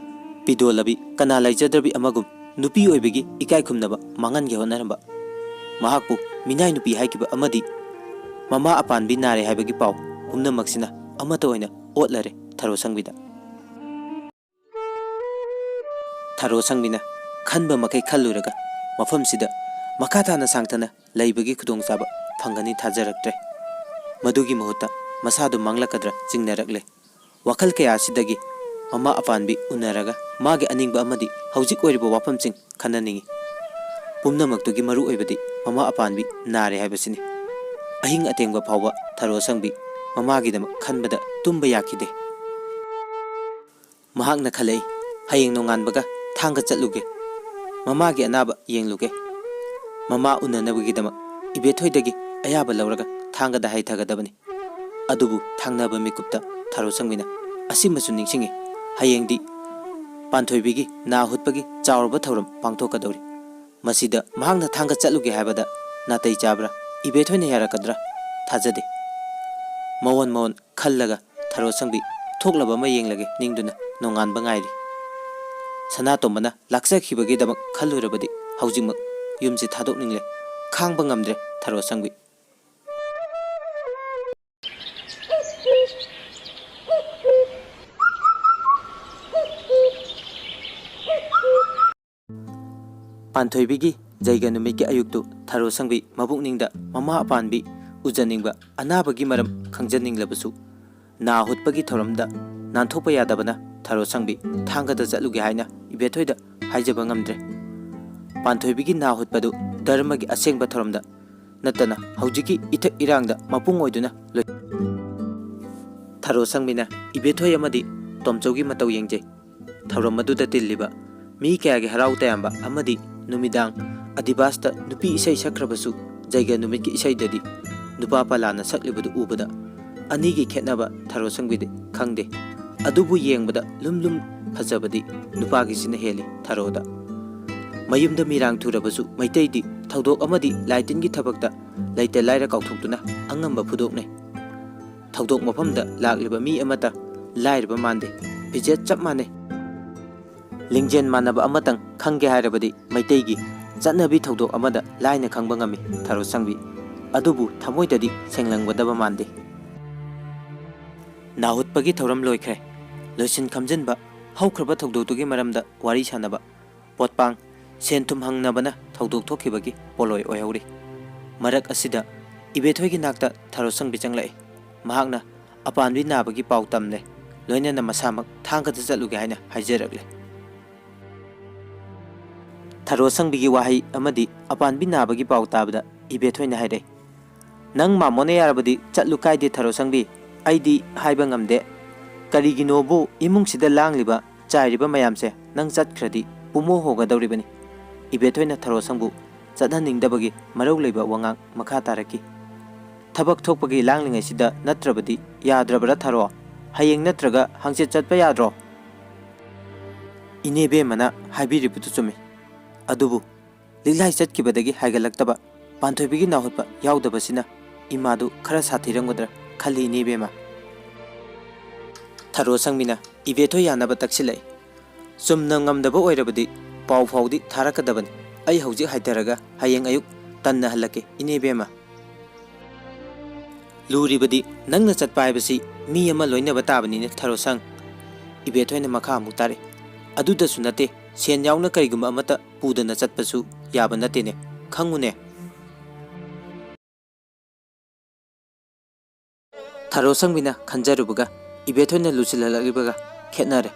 ꯄꯤꯗꯣꯜꯂꯕꯤ, ꯀꯅꯥ ꯂꯩꯖꯗ꯭ꯔꯕꯤ ꯑꯃꯒꯨꯝ ꯅꯨꯄꯤ ꯑꯣꯏꯕꯒꯤ ꯏꯀꯥꯏ ꯈꯨꯝꯅꯕ ꯃꯥꯡꯍꯟꯒꯦ ꯍꯣꯠꯅꯔꯝꯕ, ꯃꯍꯥꯛꯄꯨ ꯃꯤꯅꯥꯏ ꯅꯨꯄꯤ ꯍꯥꯏꯈꯤꯕ ꯑꯃꯗꯤ ꯃꯃꯥ ꯑꯄꯥꯟꯕꯤ ꯅꯥꯔꯦ ꯍꯥꯏꯕꯒꯤ ꯄꯥꯎ, ꯄꯨꯝꯅꯃꯛꯁꯤꯅ ꯑꯃꯠꯇ ꯑꯣꯏꯅ ꯑꯣꯠꯂꯔꯦ ꯊꯔꯣ ꯁꯪꯕꯤꯗ꯫ ꯊꯔꯣ ꯁꯪꯕꯤꯅ ꯈꯟꯕ ꯃꯈꯩ ꯈꯜꯂꯨꯔꯒ ꯃꯐꯝꯁꯤꯗ ꯃꯈꯥ ꯇꯥꯅ ꯁꯥꯡꯊꯅ ꯂꯩꯕꯒꯤ ꯈꯨꯗꯣꯡꯆꯥꯕ ꯐꯪꯒꯅꯤ ꯊꯥꯖꯔꯛꯇ꯭ꯔꯦ꯫ ꯃꯗꯨꯒꯤ ꯃꯍꯨꯠꯇ ꯃꯁꯥꯗꯨ ꯃꯥꯡꯂꯛꯀꯗ꯭ꯔꯥ ꯆꯤꯡꯅꯔꯛꯂꯦ꯫ ꯋꯥꯈꯜ ꯀꯌꯥ ꯑꯁꯤꯗꯒꯤ ꯃꯃꯥ ꯑꯄꯥꯟꯕꯤ ꯎꯅꯔꯒ ꯃꯥꯒꯤ ꯑꯅꯤꯡꯕ ꯑꯃꯗꯤ ꯍꯧꯖꯤꯛ ꯑꯣꯏꯔꯤꯕ ꯋꯥꯐꯝꯁꯤꯡ ꯈꯟꯅꯅꯤꯡꯏ꯫ ꯄꯨꯝꯅꯃꯛꯇꯨꯒꯤ ꯃꯔꯨ ꯑꯣꯏꯕꯗꯤ ꯃꯃꯥ ꯑꯄꯥꯟꯕꯤ ꯅꯥꯔꯦ ꯍꯥꯏꯕꯁꯤꯅꯤ꯫ ꯑꯍꯤꯡ ꯑꯇꯦꯡꯕ ꯐꯥꯎꯕ ꯊꯔꯣ ꯑꯁꯪꯕꯤ ꯃꯃꯥꯒꯤꯗꯃꯛ ꯈꯟꯕꯗ ꯇꯨꯝꯕ ꯌꯥꯈꯤꯗꯦ꯫ ꯃꯍꯥꯛꯅ ꯈꯜꯂꯛꯏ, "ꯍꯌꯦꯡ ꯅꯣꯡꯉꯥꯟꯕꯒ ꯊꯥꯡꯒ ꯆꯠꯂꯨꯒꯦ꯫ ꯃꯃꯥꯒꯤ ꯑꯅꯥꯕ ꯌꯦꯡꯂꯨꯒꯦ꯫ ꯃꯃꯥ ꯎꯅꯅꯕꯒꯤꯗꯃꯛ ꯏꯕꯦꯊꯣꯏꯗꯒꯤ ꯑꯌꯥꯕ ꯂꯧꯔꯒ ꯊꯥꯡꯒꯗ ꯍꯥꯏꯊꯒꯗꯕꯅꯤ"꯫ ꯑꯗꯨꯕꯨ ꯊꯥꯡꯅꯕ ꯃꯤꯀꯨꯞꯇ ꯊꯔꯣ ꯁꯪꯕꯤꯅ ꯑꯁꯤꯃꯁꯨ ꯅꯤꯡꯁꯤꯡꯉꯤ, ꯍꯌꯦꯡꯗꯤ ꯄꯥꯟꯊꯣꯏꯕꯤꯒꯤ ꯅꯥ ꯍꯨꯠꯄꯒꯤ ꯆꯥꯎꯔꯕ ꯊꯧꯔꯝ ꯄꯥꯡꯊꯣꯛꯀꯗꯧꯔꯤ꯫ ꯃꯁꯤꯗ ꯃꯍꯥꯛꯅ ꯊꯥꯡꯒ ꯆꯠꯂꯨꯒꯦ ꯍꯥꯏꯕꯗ ꯅꯥꯇꯩ ꯆꯥꯕ꯭ꯔꯥ? ꯏꯕꯦꯊꯣꯏꯅ ꯌꯥꯔꯛꯀꯗ꯭ꯔꯥ? ꯊꯥꯖꯗꯦ꯫ ꯃꯋꯣꯟ ꯃꯋꯣꯟ ꯈꯜꯂꯒ ꯊꯔꯣ ꯁꯪꯕꯤ ꯊꯣꯛꯂꯕ ꯑꯃ ꯌꯦꯡꯂꯒꯦ ꯅꯤꯡꯗꯨꯅ ꯅꯣꯡꯉꯥꯟꯕ ꯉꯥꯏꯔꯤ꯫ ꯁꯅꯥꯇꯣꯝꯕꯅ ꯂꯥꯛꯆꯈꯤꯕꯒꯤꯗꯃꯛ ꯈꯜꯂꯨꯔꯕꯗꯤ ꯍꯧꯖꯤꯛꯃꯛ ꯌꯨꯝꯁꯤ ꯊꯥꯗꯣꯛꯅꯤꯡꯂꯦ꯫ ꯈꯥꯡꯕ ꯉꯝꯗ꯭ꯔꯦ ꯊꯔꯣ ꯁꯪꯕꯤ꯫ ꯄꯥꯟꯊꯣꯏꯕꯤꯒꯤ ꯖꯩꯒ ꯅꯨꯃꯤꯠꯀꯤ ꯑꯌꯨꯛꯇꯨ ꯊꯔꯣ ꯁꯪꯕꯤ ꯃꯕꯨꯛꯅꯤꯡꯗ ꯃꯃꯥ ꯑꯄꯥꯟꯕꯤ ꯎꯖꯅꯤꯡꯕ, ꯑꯅꯥꯕꯒꯤ ꯃꯔꯝ ꯈꯪꯖꯅꯤꯡꯂꯕꯁꯨ ꯅꯥ ꯍꯨꯠꯄꯒꯤ ꯊꯧꯔꯝꯗ ꯅꯥꯟꯊꯣꯛꯄ ꯌꯥꯗꯕꯅ ꯊꯔꯣ ꯁꯪꯕꯤ ꯊꯥꯡꯒꯗ ꯆꯠꯂꯨꯒꯦ ꯍꯥꯏꯅ ꯏꯕꯦꯊꯣꯏꯗ ꯍꯥꯏꯖꯕ ꯉꯝꯗ꯭ꯔꯦ꯫ ꯄꯥꯟꯊꯣꯏꯕꯤꯒꯤ ꯅꯥ ꯍꯨꯠꯄꯗꯨ ꯙꯔꯃꯒꯤ ꯑꯁꯦꯡꯕ ꯊꯧꯔꯝꯗ ꯅꯠꯇꯅ ꯍꯧꯖꯤꯛꯀꯤ ꯏꯊꯛ ꯏꯔꯥꯡꯗ ꯃꯄꯨꯡ ꯑꯣꯏꯗꯨꯅ ꯂꯣꯏ-, ꯊꯔꯣ ꯁꯪꯕꯤꯅ ꯏꯕꯦꯊꯣꯏ ꯑꯃꯗꯤ ꯇꯣꯝꯆꯧꯒꯤ ꯃꯇꯧ ꯌꯦꯡꯖꯩ꯫ ꯊꯧꯔꯝ ꯑꯗꯨꯗ ꯇꯤꯜꯂꯤꯕ ꯃꯤ ꯀꯌꯥꯒꯤ ꯍꯔꯥꯎ ꯇꯌꯥꯝꯕ ꯑꯃꯗꯤ ꯅꯨꯃꯤꯗꯥꯡ ꯑꯗꯤꯕꯥꯁꯇ ꯅꯨꯄꯤ ꯏꯁꯩ ꯁꯛꯈ꯭ꯔꯕꯁꯨ ꯖꯩꯒ ꯅꯨꯃꯤꯠꯀꯤ ꯏꯁꯩꯗꯗꯤ ꯅꯨꯄꯥ ꯄꯂꯥꯅ ꯁꯛꯂꯤꯕꯗꯨ ꯎꯕꯗ ꯑꯅꯤꯒꯤ ꯈꯦꯠꯅꯕ ꯊꯔꯣ ꯁꯪꯕꯤꯗꯤ ꯈꯪꯗꯦ꯫ ꯑꯗꯨꯕꯨ ꯌꯦꯡꯕꯗ ꯂꯨꯝ ꯂꯨꯝ ꯐꯖꯕꯗꯤ ꯅꯨꯄꯥꯒꯤꯁꯤꯅ ꯍꯦꯜꯂꯤ ꯊꯔꯣꯗ꯫ ꯃꯌꯨꯝꯗ ꯃꯤꯔꯥꯡ ꯊꯨꯔꯕꯁꯨ ꯃꯩꯇꯩꯗꯤ ꯊꯧꯗꯣꯛ ꯑꯃꯗꯤ ꯂꯥꯏ ꯇꯤꯟꯒꯤ ꯊꯕꯛꯇ ꯂꯩꯇ ꯂꯥꯏꯔ ꯀꯥꯎꯊꯣꯛꯇꯨꯅ ꯑꯉꯝꯕ ꯐꯨꯗꯣꯛꯅꯩ꯫ ꯊꯧꯗꯣꯛ ꯃꯐꯝꯗ ꯂꯥꯛꯂꯤꯕ ꯃꯤ ꯑꯃꯠꯇ ꯂꯥꯏꯔꯕ ꯃꯥꯟꯗꯦ, ꯐꯤꯖꯦꯠ ꯆꯞ ꯃꯥꯟꯅꯩ꯫ ꯂꯤꯡꯖꯦꯜ ꯃꯥꯟꯅꯕ ꯑꯃꯇꯪ ꯈꯪꯒꯦ ꯍꯥꯏꯔꯕꯗꯤ ꯃꯩꯇꯩꯒꯤ ꯆꯠꯅꯕꯤ ꯊꯧꯗꯣꯛ ꯑꯃꯗ ꯂꯥꯏꯅ ꯈꯪꯕ ꯉꯝꯃꯤ ꯊꯔꯣ ꯁꯪꯕꯤ꯫ ꯑꯗꯨꯕꯨ ꯊꯃꯣꯏꯗꯗꯤ ꯁꯦꯡꯂꯝꯒꯗꯕ ꯃꯥꯟꯗꯦ꯫ ꯅꯥꯍꯨꯠꯄꯒꯤ ꯊꯧꯔꯝ ꯂꯣꯏꯈ꯭ꯔꯦ꯫ ꯂꯣꯏꯁꯤꯟ ꯈꯝꯖꯤꯟꯕ ꯍꯧꯈ꯭ꯔꯕ ꯊꯧꯗꯣꯛꯇꯨꯒꯤ ꯃꯔꯝꯗ ꯋꯥꯔꯤ ꯁꯥꯅꯕ, ꯄꯣꯠꯄꯥꯡ, ꯁꯦꯟ ꯊꯨꯝ ꯍꯪꯅꯕꯅ ꯊꯧꯗꯣꯛ ꯊꯣꯛꯈꯤꯕꯒꯤ ꯄꯣꯠꯂꯣꯏ ꯑꯣꯏꯍꯧꯔꯤ꯫ ꯃꯔꯛ ꯑꯁꯤꯗ ꯏꯕꯦꯊꯣꯏꯒꯤ ꯅꯥꯛꯇ ꯊꯔꯣꯁꯪꯕꯤ ꯆꯪꯂꯛꯏ꯫ ꯃꯍꯥꯛꯅ ꯑꯄꯥꯟꯕꯤ ꯅꯥꯕꯒꯤ ꯄꯥꯎ ꯇꯝꯂꯦ, ꯂꯣꯏꯅꯅ ꯃꯁꯥꯃꯛ ꯊꯥꯡꯒꯗ ꯆꯠꯂꯨꯒꯦ ꯍꯥꯏꯅ ꯍꯥꯏꯖꯔꯛꯂꯦ꯫ ꯊꯔꯣꯁꯪꯕꯤꯒꯤ ꯋꯥꯍꯩ ꯑꯃꯗꯤ ꯑꯄꯥꯟꯕꯤ ꯅꯥꯕꯒꯤ ꯄꯥꯎ ꯇꯥꯕꯗ ꯏꯕꯦꯊꯣꯏꯅ ꯍꯥꯏꯔꯛꯏ, "ꯅꯪ ꯃꯥꯃꯣꯅ ꯌꯥꯔꯕꯗꯤ ꯆꯠꯂꯨ ꯀꯥꯏꯗꯦ ꯊꯔꯣꯁꯪꯕꯤ, ꯑꯩꯗꯤ ꯍꯥꯏꯕ ꯉꯝꯗꯦ꯫ ꯀꯔꯤꯒꯤꯅꯣꯕꯨ ꯏꯃꯨꯡꯁꯤꯗ ꯂꯥꯡꯂꯤꯕ ꯆꯥꯏꯔꯤꯕ ꯃꯌꯥꯝꯁꯦ ꯅꯪ ꯆꯠꯈ꯭ꯔꯗꯤ ꯄꯨꯝꯍꯣ ꯍꯣꯒꯗꯧꯔꯤꯕꯅꯤ꯫" ꯏꯕꯦꯊꯣꯏꯅ ꯊꯔꯣꯁꯪꯕꯨ ꯆꯠꯍꯟꯅꯤꯡꯗꯕꯒꯤ ꯃꯔꯧ ꯂꯩꯕ ꯋꯥꯉꯥꯡ ꯃꯈꯥ ꯇꯥꯔꯛꯈꯤ꯫ "ꯊꯕꯛ ꯊꯣꯛꯄꯒꯤ ꯂꯥꯡꯂꯤꯉꯩꯁꯤꯗ ꯅꯠꯇ꯭ꯔꯕꯗꯤ ꯌꯥꯗ꯭ꯔꯕ꯭ꯔꯥ ꯊꯔꯣ? ꯍꯌꯦꯡ ꯅꯠꯇ꯭ꯔꯒ ꯍꯪꯆꯤꯠ ꯆꯠꯄ ꯌꯥꯗ꯭ꯔꯣ?" ꯏꯅꯦꯕꯦꯝꯃꯅ ꯍꯥꯏꯕꯤꯔꯤꯕꯗꯨ ꯆꯨꯝꯃꯤ꯫ ꯑꯗꯨꯕꯨ ꯂꯤꯛꯂꯥꯏ ꯆꯠꯈꯤꯕꯗꯒꯤ ꯍꯥꯏꯒꯠꯂꯛꯇꯕ ꯄꯥꯟꯊꯣꯏꯕꯤꯒꯤ ꯅꯥꯍꯨꯠꯄ ꯌꯥꯎꯗꯕꯁꯤꯅ ꯏꯃꯥꯗꯨ ꯈꯔ ꯁꯥꯊꯤꯔꯝꯒꯗ꯭ꯔꯥ ꯈꯜꯂꯤ ꯏꯅꯦꯕꯦꯝꯃ꯫ ꯊꯔꯣꯁꯪꯕꯤꯅ ꯏꯕꯦꯊꯣꯏ ꯌꯥꯅꯕ ꯇꯛꯁꯤꯜꯂꯛꯏ꯫ "ꯆꯨꯝꯅ ꯉꯝꯗꯕ ꯑꯣꯏꯔꯕꯗꯤ ꯄꯥꯎ ꯐꯥꯎꯗꯤ ꯊꯥꯔꯛꯀꯗꯕꯅꯤ꯫ ꯑꯩ ꯍꯧꯖꯤꯛ ꯍꯥꯏꯊꯔꯒ ꯍꯌꯦꯡ ꯑꯌꯨꯛ ꯇꯟꯅ ꯍꯜꯂꯛꯀꯦ ꯏꯅꯦꯕꯦꯝꯃ꯫" "ꯂꯨꯔꯤꯕꯗꯤ ꯅꯪꯅ ꯆꯠꯄ ꯍꯥꯏꯕꯁꯤ ꯃꯤ ꯑꯃ ꯂꯣꯏꯅꯕ ꯇꯥꯕꯅꯤꯅꯦ ꯊꯔꯣꯁꯪ꯫" ꯏꯕꯦꯊꯣꯏꯅ ꯃꯈꯥ ꯑꯃꯨꯛ ꯇꯥꯔꯛꯏ꯫ "ꯑꯗꯨꯗꯁꯨ ꯅꯠꯇꯦ, ꯁꯦꯟ ꯌꯥꯎꯅ ꯀꯔꯤꯒꯨꯝꯕ ꯑꯃꯠꯇ ꯄꯨꯗꯅ ꯆꯠꯄꯁꯨ ꯌꯥꯕ ꯅꯠꯇꯦꯅꯦ, ꯈꯪꯉꯨꯅꯦ꯫" ꯊꯔꯣꯁꯪꯕꯤꯅ ꯈꯟꯖꯔꯨꯕꯒ ꯏꯕꯦꯊꯣꯏꯅ ꯂꯨꯁꯤꯜꯍꯜꯂꯛꯂꯤꯕꯒ ꯈꯦꯠꯅꯔꯦ꯫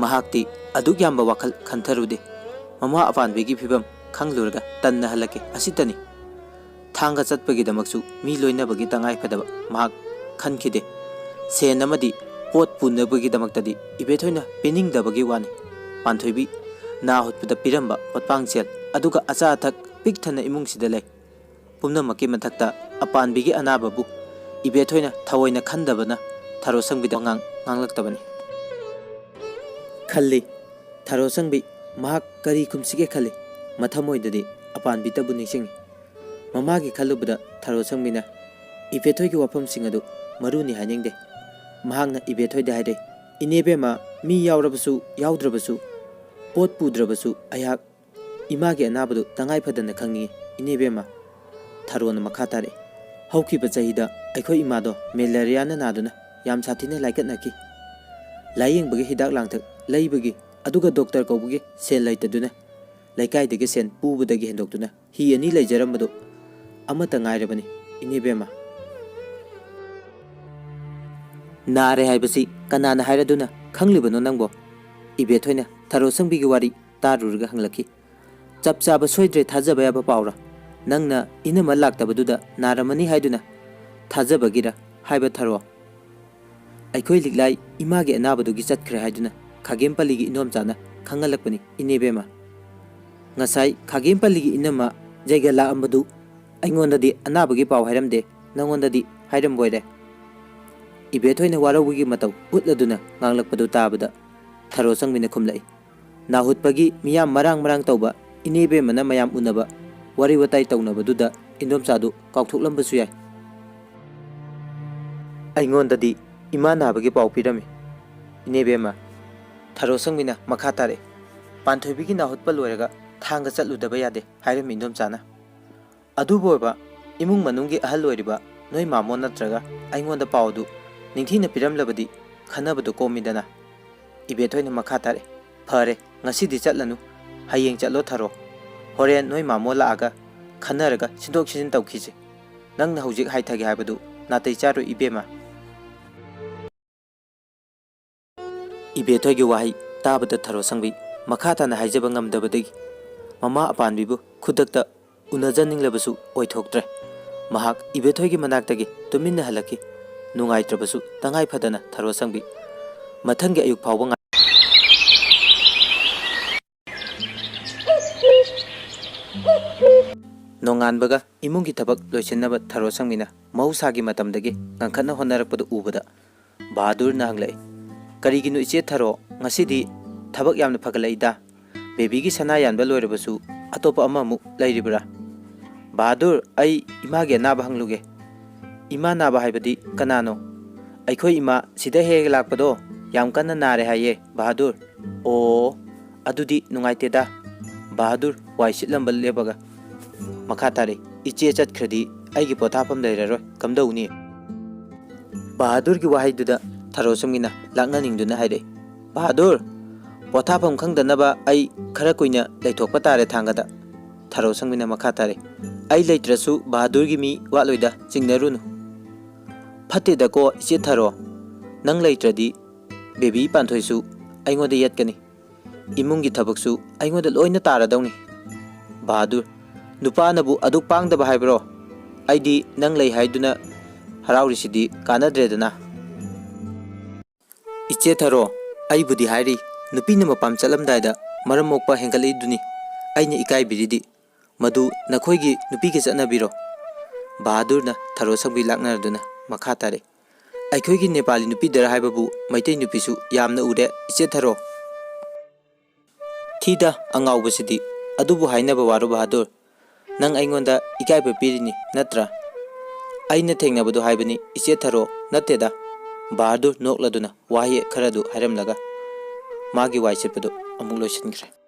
ꯃꯍꯥꯛꯇꯤ ꯑꯗꯨꯛ ꯌꯥꯝꯕ ꯋꯥꯈꯜ ꯈꯟꯊꯔꯨꯗꯦ꯫ ꯃꯃꯥ ꯑꯄꯥꯟꯕꯤꯒꯤ ꯐꯤꯕꯝ ꯈꯪꯂꯨꯔꯒ ꯇꯟꯅ ꯍꯜꯂꯛꯀꯦ ꯑꯁꯤꯇꯅꯤ꯫ ꯊꯥꯡꯒ ꯆꯠꯄꯒꯤꯗꯃꯛꯁꯨ ꯃꯤ ꯂꯣꯏꯅꯕꯒꯤ ꯇꯉꯥꯏ ꯐꯗꯕ ꯃꯍꯥꯛ ꯈꯟꯈꯤꯗꯦ꯫ ꯁꯦꯟ ꯑꯃꯗꯤ ꯄꯣꯠ ꯄꯨꯅꯕꯒꯤꯗꯃꯛꯇꯗꯤ ꯏꯕꯦꯊꯣꯏꯅ ꯄꯤꯅꯤꯡꯗꯕꯒꯤ ꯋꯥꯅꯤ꯫ ꯄꯥꯟꯊꯣꯏꯕꯤ ꯅꯥ ꯍꯨꯠꯄꯗ ꯄꯤꯔꯝꯕ ꯄꯣꯠꯄꯥꯡꯁꯦꯜ, ꯑꯗꯨꯒ ꯑꯆꯥ ꯑꯊꯛ ꯄꯤꯛ ꯊꯟꯅ ꯏꯃꯨꯡꯁꯤꯗ ꯂꯩ꯫ ꯄꯨꯝꯅꯃꯛꯀꯤ ꯃꯊꯛꯇ ꯑꯄꯥꯟꯕꯤꯒꯤ ꯑꯅꯥꯕꯕꯨ ꯏꯕꯦꯊꯣꯏꯅ ꯊꯑꯣꯏꯅ ꯈꯟꯗꯕꯅ ꯊꯔꯣꯁꯪꯕꯤꯗ ꯋꯥꯉꯥꯡ ꯉꯥꯡꯂꯛꯇꯕꯅꯤ꯫ ꯈꯜꯂꯤ꯫ ꯊꯔꯣꯁꯪꯕꯤ ꯃꯍꯥꯛ ꯀꯔꯤ ꯈꯨꯝꯁꯤꯒꯦ ꯈꯜꯂꯤ꯫ ꯃꯊꯃꯣꯏꯗꯗꯤ ꯑꯄꯥꯟꯕꯤꯇꯕꯨ ꯅꯤꯡꯁꯤꯡꯏ꯫ ꯃꯃꯥꯒꯤ ꯈꯜꯂꯨꯕꯗ ꯊꯔꯣꯁꯪꯕꯤꯅ ꯏꯕꯦꯊꯣꯏꯒꯤ ꯋꯥꯐꯝꯁꯤꯡ ꯑꯗꯨ ꯃꯔꯨꯅꯤ ꯍꯥꯏꯅꯤꯡꯗꯦ꯫ ꯃꯍꯥꯛꯅ ꯏꯕꯦꯊꯣꯏꯗ ꯍꯥꯏꯔꯦ, "ꯏꯅꯦꯕꯦꯝꯃ, ꯃꯤ ꯌꯥꯎꯔꯕꯁꯨ ꯌꯥꯎꯗ꯭ꯔꯕꯁꯨ, ꯄꯣꯠ ꯄꯨꯗ꯭ꯔꯕꯁꯨ ꯑꯩꯍꯥꯛ ꯏꯃꯥꯒꯤ ꯑꯅꯥꯕꯗꯨ ꯇꯉꯥꯏ ꯐꯗꯅ ꯈꯪꯅꯤꯡꯏ ꯏꯅꯦꯕꯦꯝꯃ꯫" ꯊꯔꯣꯅ ꯃꯈꯥ ꯇꯥꯔꯛꯏ, "ꯍꯧꯈꯤꯕ ꯆꯍꯤꯗ ꯑꯩꯈꯣꯏ ꯏꯃꯥꯗꯣ ꯃꯦꯂꯦꯔꯤꯌꯥꯅ ꯅꯥꯗꯨꯅ ꯌꯥꯝ ꯁꯥꯊꯤꯅ ꯂꯥꯏꯀꯠꯅꯈꯤ꯫ ꯂꯥꯏꯌꯦꯡꯕꯒꯤ ꯍꯤꯗꯥꯛ ꯂꯥꯡꯊꯛ ꯂꯩꯕꯒꯤ, ꯑꯗꯨꯒ ꯗꯣꯛꯇꯔ ꯀꯧꯕꯒꯤ ꯁꯦꯜ ꯂꯩꯇꯗꯨꯅ ꯂꯩꯀꯥꯏꯗꯒꯤ ꯁꯦꯟ ꯄꯨꯕꯗꯒꯤ ꯍꯦꯟꯗꯣꯛꯇꯨꯅ ꯍꯤ ꯑꯅꯤ ꯂꯩꯖꯔꯝꯕꯗꯨ ꯑꯃꯠꯇ ꯉꯥꯏꯔꯕꯅꯤ꯫ "ꯏꯅꯦꯕꯦꯝꯃ, ꯅꯥꯔꯦ ꯍꯥꯏꯕꯁꯤ ꯀꯅꯥꯅ ꯍꯥꯏꯔꯗꯨꯅ ꯈꯪꯂꯤꯕꯅꯣ ꯅꯪꯕꯣ?" ꯏꯕꯦꯊꯣꯏꯅ ꯊꯔꯣꯁꯪꯕꯤꯒꯤ ꯋꯥꯔꯤ ꯇꯥꯔꯨꯔꯒ ꯍꯪꯂꯛꯈꯤ꯫ "ꯆꯞ ꯆꯥꯕ ꯁꯣꯏꯗ꯭ꯔꯦ ꯊꯥꯖꯕ ꯌꯥꯕ ꯄꯥꯎꯔ? ꯅꯪꯅ ꯏꯅꯝꯃ ꯂꯥꯛꯇꯕꯗꯨꯗ ꯅꯥꯔꯝꯃꯅꯤ ꯍꯥꯏꯗꯨꯅ ꯊꯥꯖꯕꯒꯤꯔ ꯍꯥꯏꯕ ꯊꯔꯣ? ꯑꯩꯈꯣꯏ ꯂꯤꯛꯂꯥꯏ ꯏꯃꯥꯒꯤ ꯑꯅꯥꯕꯗꯨꯒꯤ ꯆꯠꯈ꯭ꯔꯦ ꯍꯥꯏꯗꯨꯅ ꯈꯥꯒꯦꯝꯄꯜꯂꯤꯒꯤ ꯏꯅꯣꯝꯆꯥꯅ ꯈꯪꯍꯜꯂꯛꯄꯅꯤ, ꯏꯅꯦꯕꯦꯝꯃ꯫ ꯉꯁꯥꯏ ꯈꯥꯒꯦꯝꯄꯜꯂꯤꯒꯤ ꯏꯅꯝꯃ ꯖꯩꯒ ꯂꯥꯛꯑꯝꯕꯗꯨ ꯑꯩꯉꯣꯟꯗꯗꯤ ꯑꯅꯥꯕꯒꯤ ꯄꯥꯎ ꯍꯥꯏꯔꯝꯗꯦ, ꯅꯪꯉꯣꯟꯗꯗꯤ ꯍꯥꯏꯔꯝꯕꯣꯏꯔꯦ?" ꯏꯕꯦꯊꯣꯏꯅ ꯋꯥꯔꯧꯕꯒꯤ ꯃꯇꯧ ꯎꯠꯂꯗꯨꯅ ꯉꯥꯡꯂꯛꯄꯗꯨ ꯇꯥꯕꯗ ꯊꯔꯣꯁꯪꯕꯤꯅ ꯈꯨꯝꯂꯛꯏ꯫ ꯅꯥꯍꯨꯠꯄꯒꯤ ꯃꯤꯌꯥꯝ ꯃꯔꯥꯡ ꯃꯔꯥꯡ ꯇꯧꯕ ꯏꯅꯦꯕꯦꯝꯃꯅ ꯃꯌꯥꯝ ꯎꯅꯕ ꯋꯥꯔꯤ ꯋꯥꯇꯥꯏ ꯇꯧꯅꯕꯗꯨꯗ ꯏꯟꯗꯣꯝꯆꯥꯗꯨ ꯀꯥꯎꯊꯣꯛꯂꯝꯕꯁꯨ ꯌꯥꯏ꯫ ꯑꯩꯉꯣꯟꯗꯗꯤ ꯏꯃꯥ ꯅꯥꯕꯒꯤ ꯄꯥꯎ ꯄꯤꯔꯝꯃꯤ, ꯏꯅꯦꯕꯦꯝꯃ꯫ ꯊꯔꯣꯁꯪꯕꯤꯅ ꯃꯈꯥ ꯇꯥꯔꯛꯏ꯫ "ꯄꯥꯟꯊꯣꯏꯕꯤꯒꯤ ꯅꯥꯍꯨꯠꯄ ꯂꯣꯏꯔꯒ ꯊꯥꯡꯒ ꯆꯠꯂꯨꯗꯕ ꯌꯥꯗꯦ ꯍꯥꯏꯔꯝꯃꯤ ꯏꯟꯗꯣꯝꯆꯥꯅ꯫ ꯑꯗꯨꯕꯨ ꯑꯣꯏꯕ ꯏꯃꯨꯡ ꯃꯅꯨꯡꯒꯤ ꯑꯍꯜ ꯑꯣꯏꯔꯤꯕ ꯅꯣꯏ ꯃꯥꯃꯣ ꯅꯠꯇ꯭ꯔꯒ ꯑꯩꯉꯣꯟꯗ ꯄꯥꯎꯗꯨ ꯅꯤꯡꯊꯤꯅ ꯄꯤꯔꯝꯂꯕꯗꯤ ꯈꯟꯅꯕꯗꯨ ꯀꯣꯝꯃꯤꯗꯅ?" ꯏꯕꯦꯊꯣꯏꯅ ꯃꯈꯥ ꯇꯥꯔꯛꯏ꯫ "ꯐꯔꯦ, ꯉꯁꯤꯗꯤ ꯆꯠꯂꯅꯨ, ꯍꯌꯦꯡ ꯆꯠꯂꯣ ꯊꯔꯣ꯫ ꯍꯣꯔꯦꯟ ꯅꯣꯏ ꯃꯥꯃꯣ ꯂꯥꯛꯑꯒ ꯈꯟꯅꯔꯒ ꯁꯤꯟꯗꯣꯛ ꯁꯤꯟꯖꯤꯟ ꯇꯧꯈꯤꯁꯦ꯫ ꯅꯪꯅ ꯍꯧꯖꯤꯛ ꯍꯥꯏꯊꯒꯦ ꯍꯥꯏꯕꯗꯨ ꯅꯥꯇꯩ ꯆꯥꯔꯣꯏ ꯏꯕꯦꯝꯃ꯫" ꯏꯕꯦꯊꯣꯏꯒꯤ ꯋꯥꯍꯩ ꯇꯥꯕꯗ ꯊꯔꯣꯁꯪꯕꯤ ꯃꯈꯥ ꯇꯥꯅ ꯍꯥꯏꯖꯕ ꯉꯝꯗꯕꯗꯒꯤ ꯃꯃꯥ ꯑꯄꯥꯟꯕꯤꯕꯨ ꯈꯨꯗꯛꯇ ꯎꯅꯖꯅꯤꯡꯂꯕꯁꯨ ꯑꯣꯏꯊꯣꯛꯇ꯭ꯔꯦ꯫ ꯃꯍꯥꯛ ꯏꯕꯦꯊꯣꯏꯒꯤ ꯃꯅꯥꯛꯇꯒꯤ ꯇꯨꯃꯤꯟꯅ ꯍꯜꯂꯛꯈꯤ꯫ ꯅꯨꯡꯉꯥꯏꯇ꯭ꯔꯕꯁꯨ ꯇꯉꯥꯏ ꯐꯗꯅ ꯊꯔꯣꯁꯪꯕꯤ ꯃꯊꯪꯒꯤ ꯑꯌꯨꯛ ꯐꯥꯎꯕ ꯉꯥꯏ-, ꯅꯣꯡꯉꯥꯟꯕꯒ ꯏꯃꯨꯡꯒꯤ ꯊꯕꯛ ꯂꯣꯏꯁꯤꯟꯅꯕ ꯊꯔꯣꯁꯪꯕꯤꯅ ꯃꯍꯧꯁꯥꯒꯤ ꯃꯇꯝꯗꯒꯤ ꯉꯟꯈꯠꯅ ꯍꯣꯠꯅꯔꯛꯄꯗꯨ ꯎꯕꯗ ꯕꯍꯥꯗꯨꯔꯅ ꯍꯪꯂꯛꯏ, "ꯀꯔꯤꯒꯤꯅꯣ ꯏꯆꯦ ꯊꯔꯣ, ꯉꯁꯤꯗꯤ ꯊꯕꯛ ꯌꯥꯝꯅ ꯐꯒꯠꯂꯛꯏꯗ? ꯕꯦꯕꯤꯒꯤ ꯁꯅꯥ ꯌꯥꯟꯕ ꯂꯣꯏꯔꯕꯁꯨ ꯑꯇꯣꯞꯄ ꯑꯃꯃꯨꯛ ꯂꯩꯔꯤꯕ꯭ꯔꯥ?" "ꯕꯍꯥꯗꯨꯔ, ꯑꯩ ꯏꯃꯥꯒꯤ ꯑꯅꯥꯕ ꯍꯪꯂꯨꯒꯦ꯫" "ꯏꯃꯥ ꯅꯥꯕ ꯍꯥꯏꯕꯗꯤ ꯀꯅꯥꯅꯣ?" "ꯑꯩꯈꯣꯏ ꯏꯃꯥ ꯁꯤꯗ ꯍꯦꯛ ꯍꯦꯛ ꯂꯥꯛꯄꯗꯣ ꯌꯥꯝ ꯀꯟꯅ ꯅꯥꯔꯦ ꯍꯥꯏꯌꯦ ꯕꯍꯥꯗꯨꯔ꯫" "ꯑꯣ, ꯑꯗꯨꯗꯤ ꯅꯨꯡꯉꯥꯏꯇꯦꯗ꯫" ꯕꯍꯥꯗꯨꯔ ꯋꯥꯏ ꯁꯤꯠꯂꯝꯕ ꯂꯦꯞꯄꯒ ꯃꯈꯥ ꯇꯥꯔꯛꯏ, "ꯏꯆꯦ ꯆꯠꯈ꯭ꯔꯗꯤ ꯑꯩꯒꯤ ꯄꯣꯊꯥꯐꯝ ꯂꯩꯔꯔꯣꯏ, ꯀꯝꯗꯧꯅꯤ?" ꯕꯍꯥꯗꯨꯔꯒꯤ ꯋꯥꯍꯩꯗꯨꯗ ꯊꯔꯣꯁꯪꯕꯤꯅ ꯂꯥꯛꯅꯅꯤꯡꯗꯨꯅ ꯍꯥꯏꯔꯛꯏ, "ꯕꯍꯥꯗꯨꯔ, ꯄꯣꯊꯥꯐꯝ ꯈꯪꯗꯅꯕ ꯑꯩ ꯈꯔ ꯀꯨꯏꯅ ꯂꯩꯊꯣꯛꯄ ꯇꯥꯔꯦ ꯊꯥꯡꯒꯗ꯫" ꯊꯔꯣꯁꯪꯕꯤꯅ ꯃꯈꯥ ꯇꯥꯔꯛꯏ, ꯑꯩ ꯂꯩꯇ꯭ꯔꯁꯨ ꯕꯍꯥꯗꯨꯔꯒꯤ ꯃꯤ ꯋꯥꯠꯂꯣꯏꯗ, ꯆꯤꯡꯅꯔꯨꯅꯨ꯫ ꯐꯠꯇꯦꯗꯀꯣ ꯏꯆꯦ ꯊꯔꯣ, ꯅꯪ ꯂꯩꯇ꯭ꯔꯗꯤ ꯕꯦꯕꯤ ꯄꯥꯟꯊꯣꯏꯁꯨ ꯑꯩꯉꯣꯟꯗ ꯌꯦꯠꯀꯅꯤ꯫ ꯏꯃꯨꯡꯒꯤ ꯊꯕꯛꯁꯨ ꯑꯩꯉꯣꯟꯗ ꯂꯣꯏꯅ ꯇꯥꯔꯗꯧꯅꯤ꯫ ꯕꯍꯥꯗꯨꯔ, ꯅꯨꯄꯥꯅꯕꯨ ꯑꯗꯨꯛ ꯄꯥꯡꯗꯕ ꯍꯥꯏꯕ꯭ꯔꯣ? ꯑꯩꯗꯤ ꯅꯪ ꯂꯩ ꯍꯥꯏꯗꯨꯅ ꯍꯔꯥꯎꯔꯤꯁꯤꯗꯤ ꯀꯥꯟꯅꯗ꯭ꯔꯦꯗꯅ꯫ ꯏꯆꯦ ꯊꯔꯣ, ꯑꯩꯕꯨꯗꯤ ꯍꯥꯏꯔꯤ, ꯅꯨꯄꯤꯅ ꯃꯄꯥꯝ ꯆꯠꯂꯝꯗꯥꯏꯗ ꯃꯔꯝ ꯃꯣꯛꯄ ꯍꯦꯟꯒꯠꯂꯛꯏꯗꯨꯅꯤ꯫ ꯑꯩꯅ ꯏꯀꯥꯏꯕꯤꯔꯤꯗꯤ ꯃꯗꯨ ꯅꯈꯣꯏꯒꯤ ꯅꯨꯄꯤꯒꯤ ꯆꯠꯅꯕꯤꯔꯣ? ꯕꯍꯥꯗꯨꯔꯅ ꯊꯔꯣ ꯁꯪꯕꯤ ꯂꯥꯛꯅꯔꯗꯨꯅ ꯃꯈꯥ ꯇꯥꯔꯛꯏ꯫ ꯑꯩꯈꯣꯏꯒꯤ ꯅꯦꯄꯥꯂꯤ ꯅꯨꯄꯤꯗꯔ ꯍꯥꯏꯕꯕꯨ ꯃꯩꯇꯩ ꯅꯨꯄꯤꯁꯨ ꯌꯥꯝꯅ ꯎꯔꯦ, ꯏꯆꯦ ꯊꯔꯣ꯫ ꯊꯤꯗ ꯑꯉꯥꯎꯕꯁꯤꯗꯤ꯫ ꯑꯗꯨꯕꯨ ꯍꯥꯏꯅꯕ ꯋꯥꯔꯣ ꯕꯍꯥꯗꯨꯔ? ꯅꯪ ꯑꯩꯉꯣꯟꯗ ꯏꯀꯥꯏꯕ ꯄꯤꯔꯤꯅꯤ ꯅꯠꯇ꯭ꯔꯥ? ꯑꯩꯅ ꯊꯦꯡꯅꯕꯗꯣ ꯍꯥꯏꯕꯅꯤ ꯏꯆꯦ ꯊꯔꯣ, ꯅꯠꯇꯦꯗ꯫ ꯕꯍꯥꯗꯨꯔ ꯅꯣꯛꯂꯗꯨꯅ ꯋꯥꯍꯩ ꯈꯔꯗꯨ ꯍꯥꯏꯔꯝꯂꯒ ꯃꯥꯒꯤ ꯋꯥꯏ ꯁꯤꯠꯄꯗꯨ ꯑꯃꯨꯛ ꯂꯣꯏꯁꯤꯟꯈ꯭ꯔꯦ꯫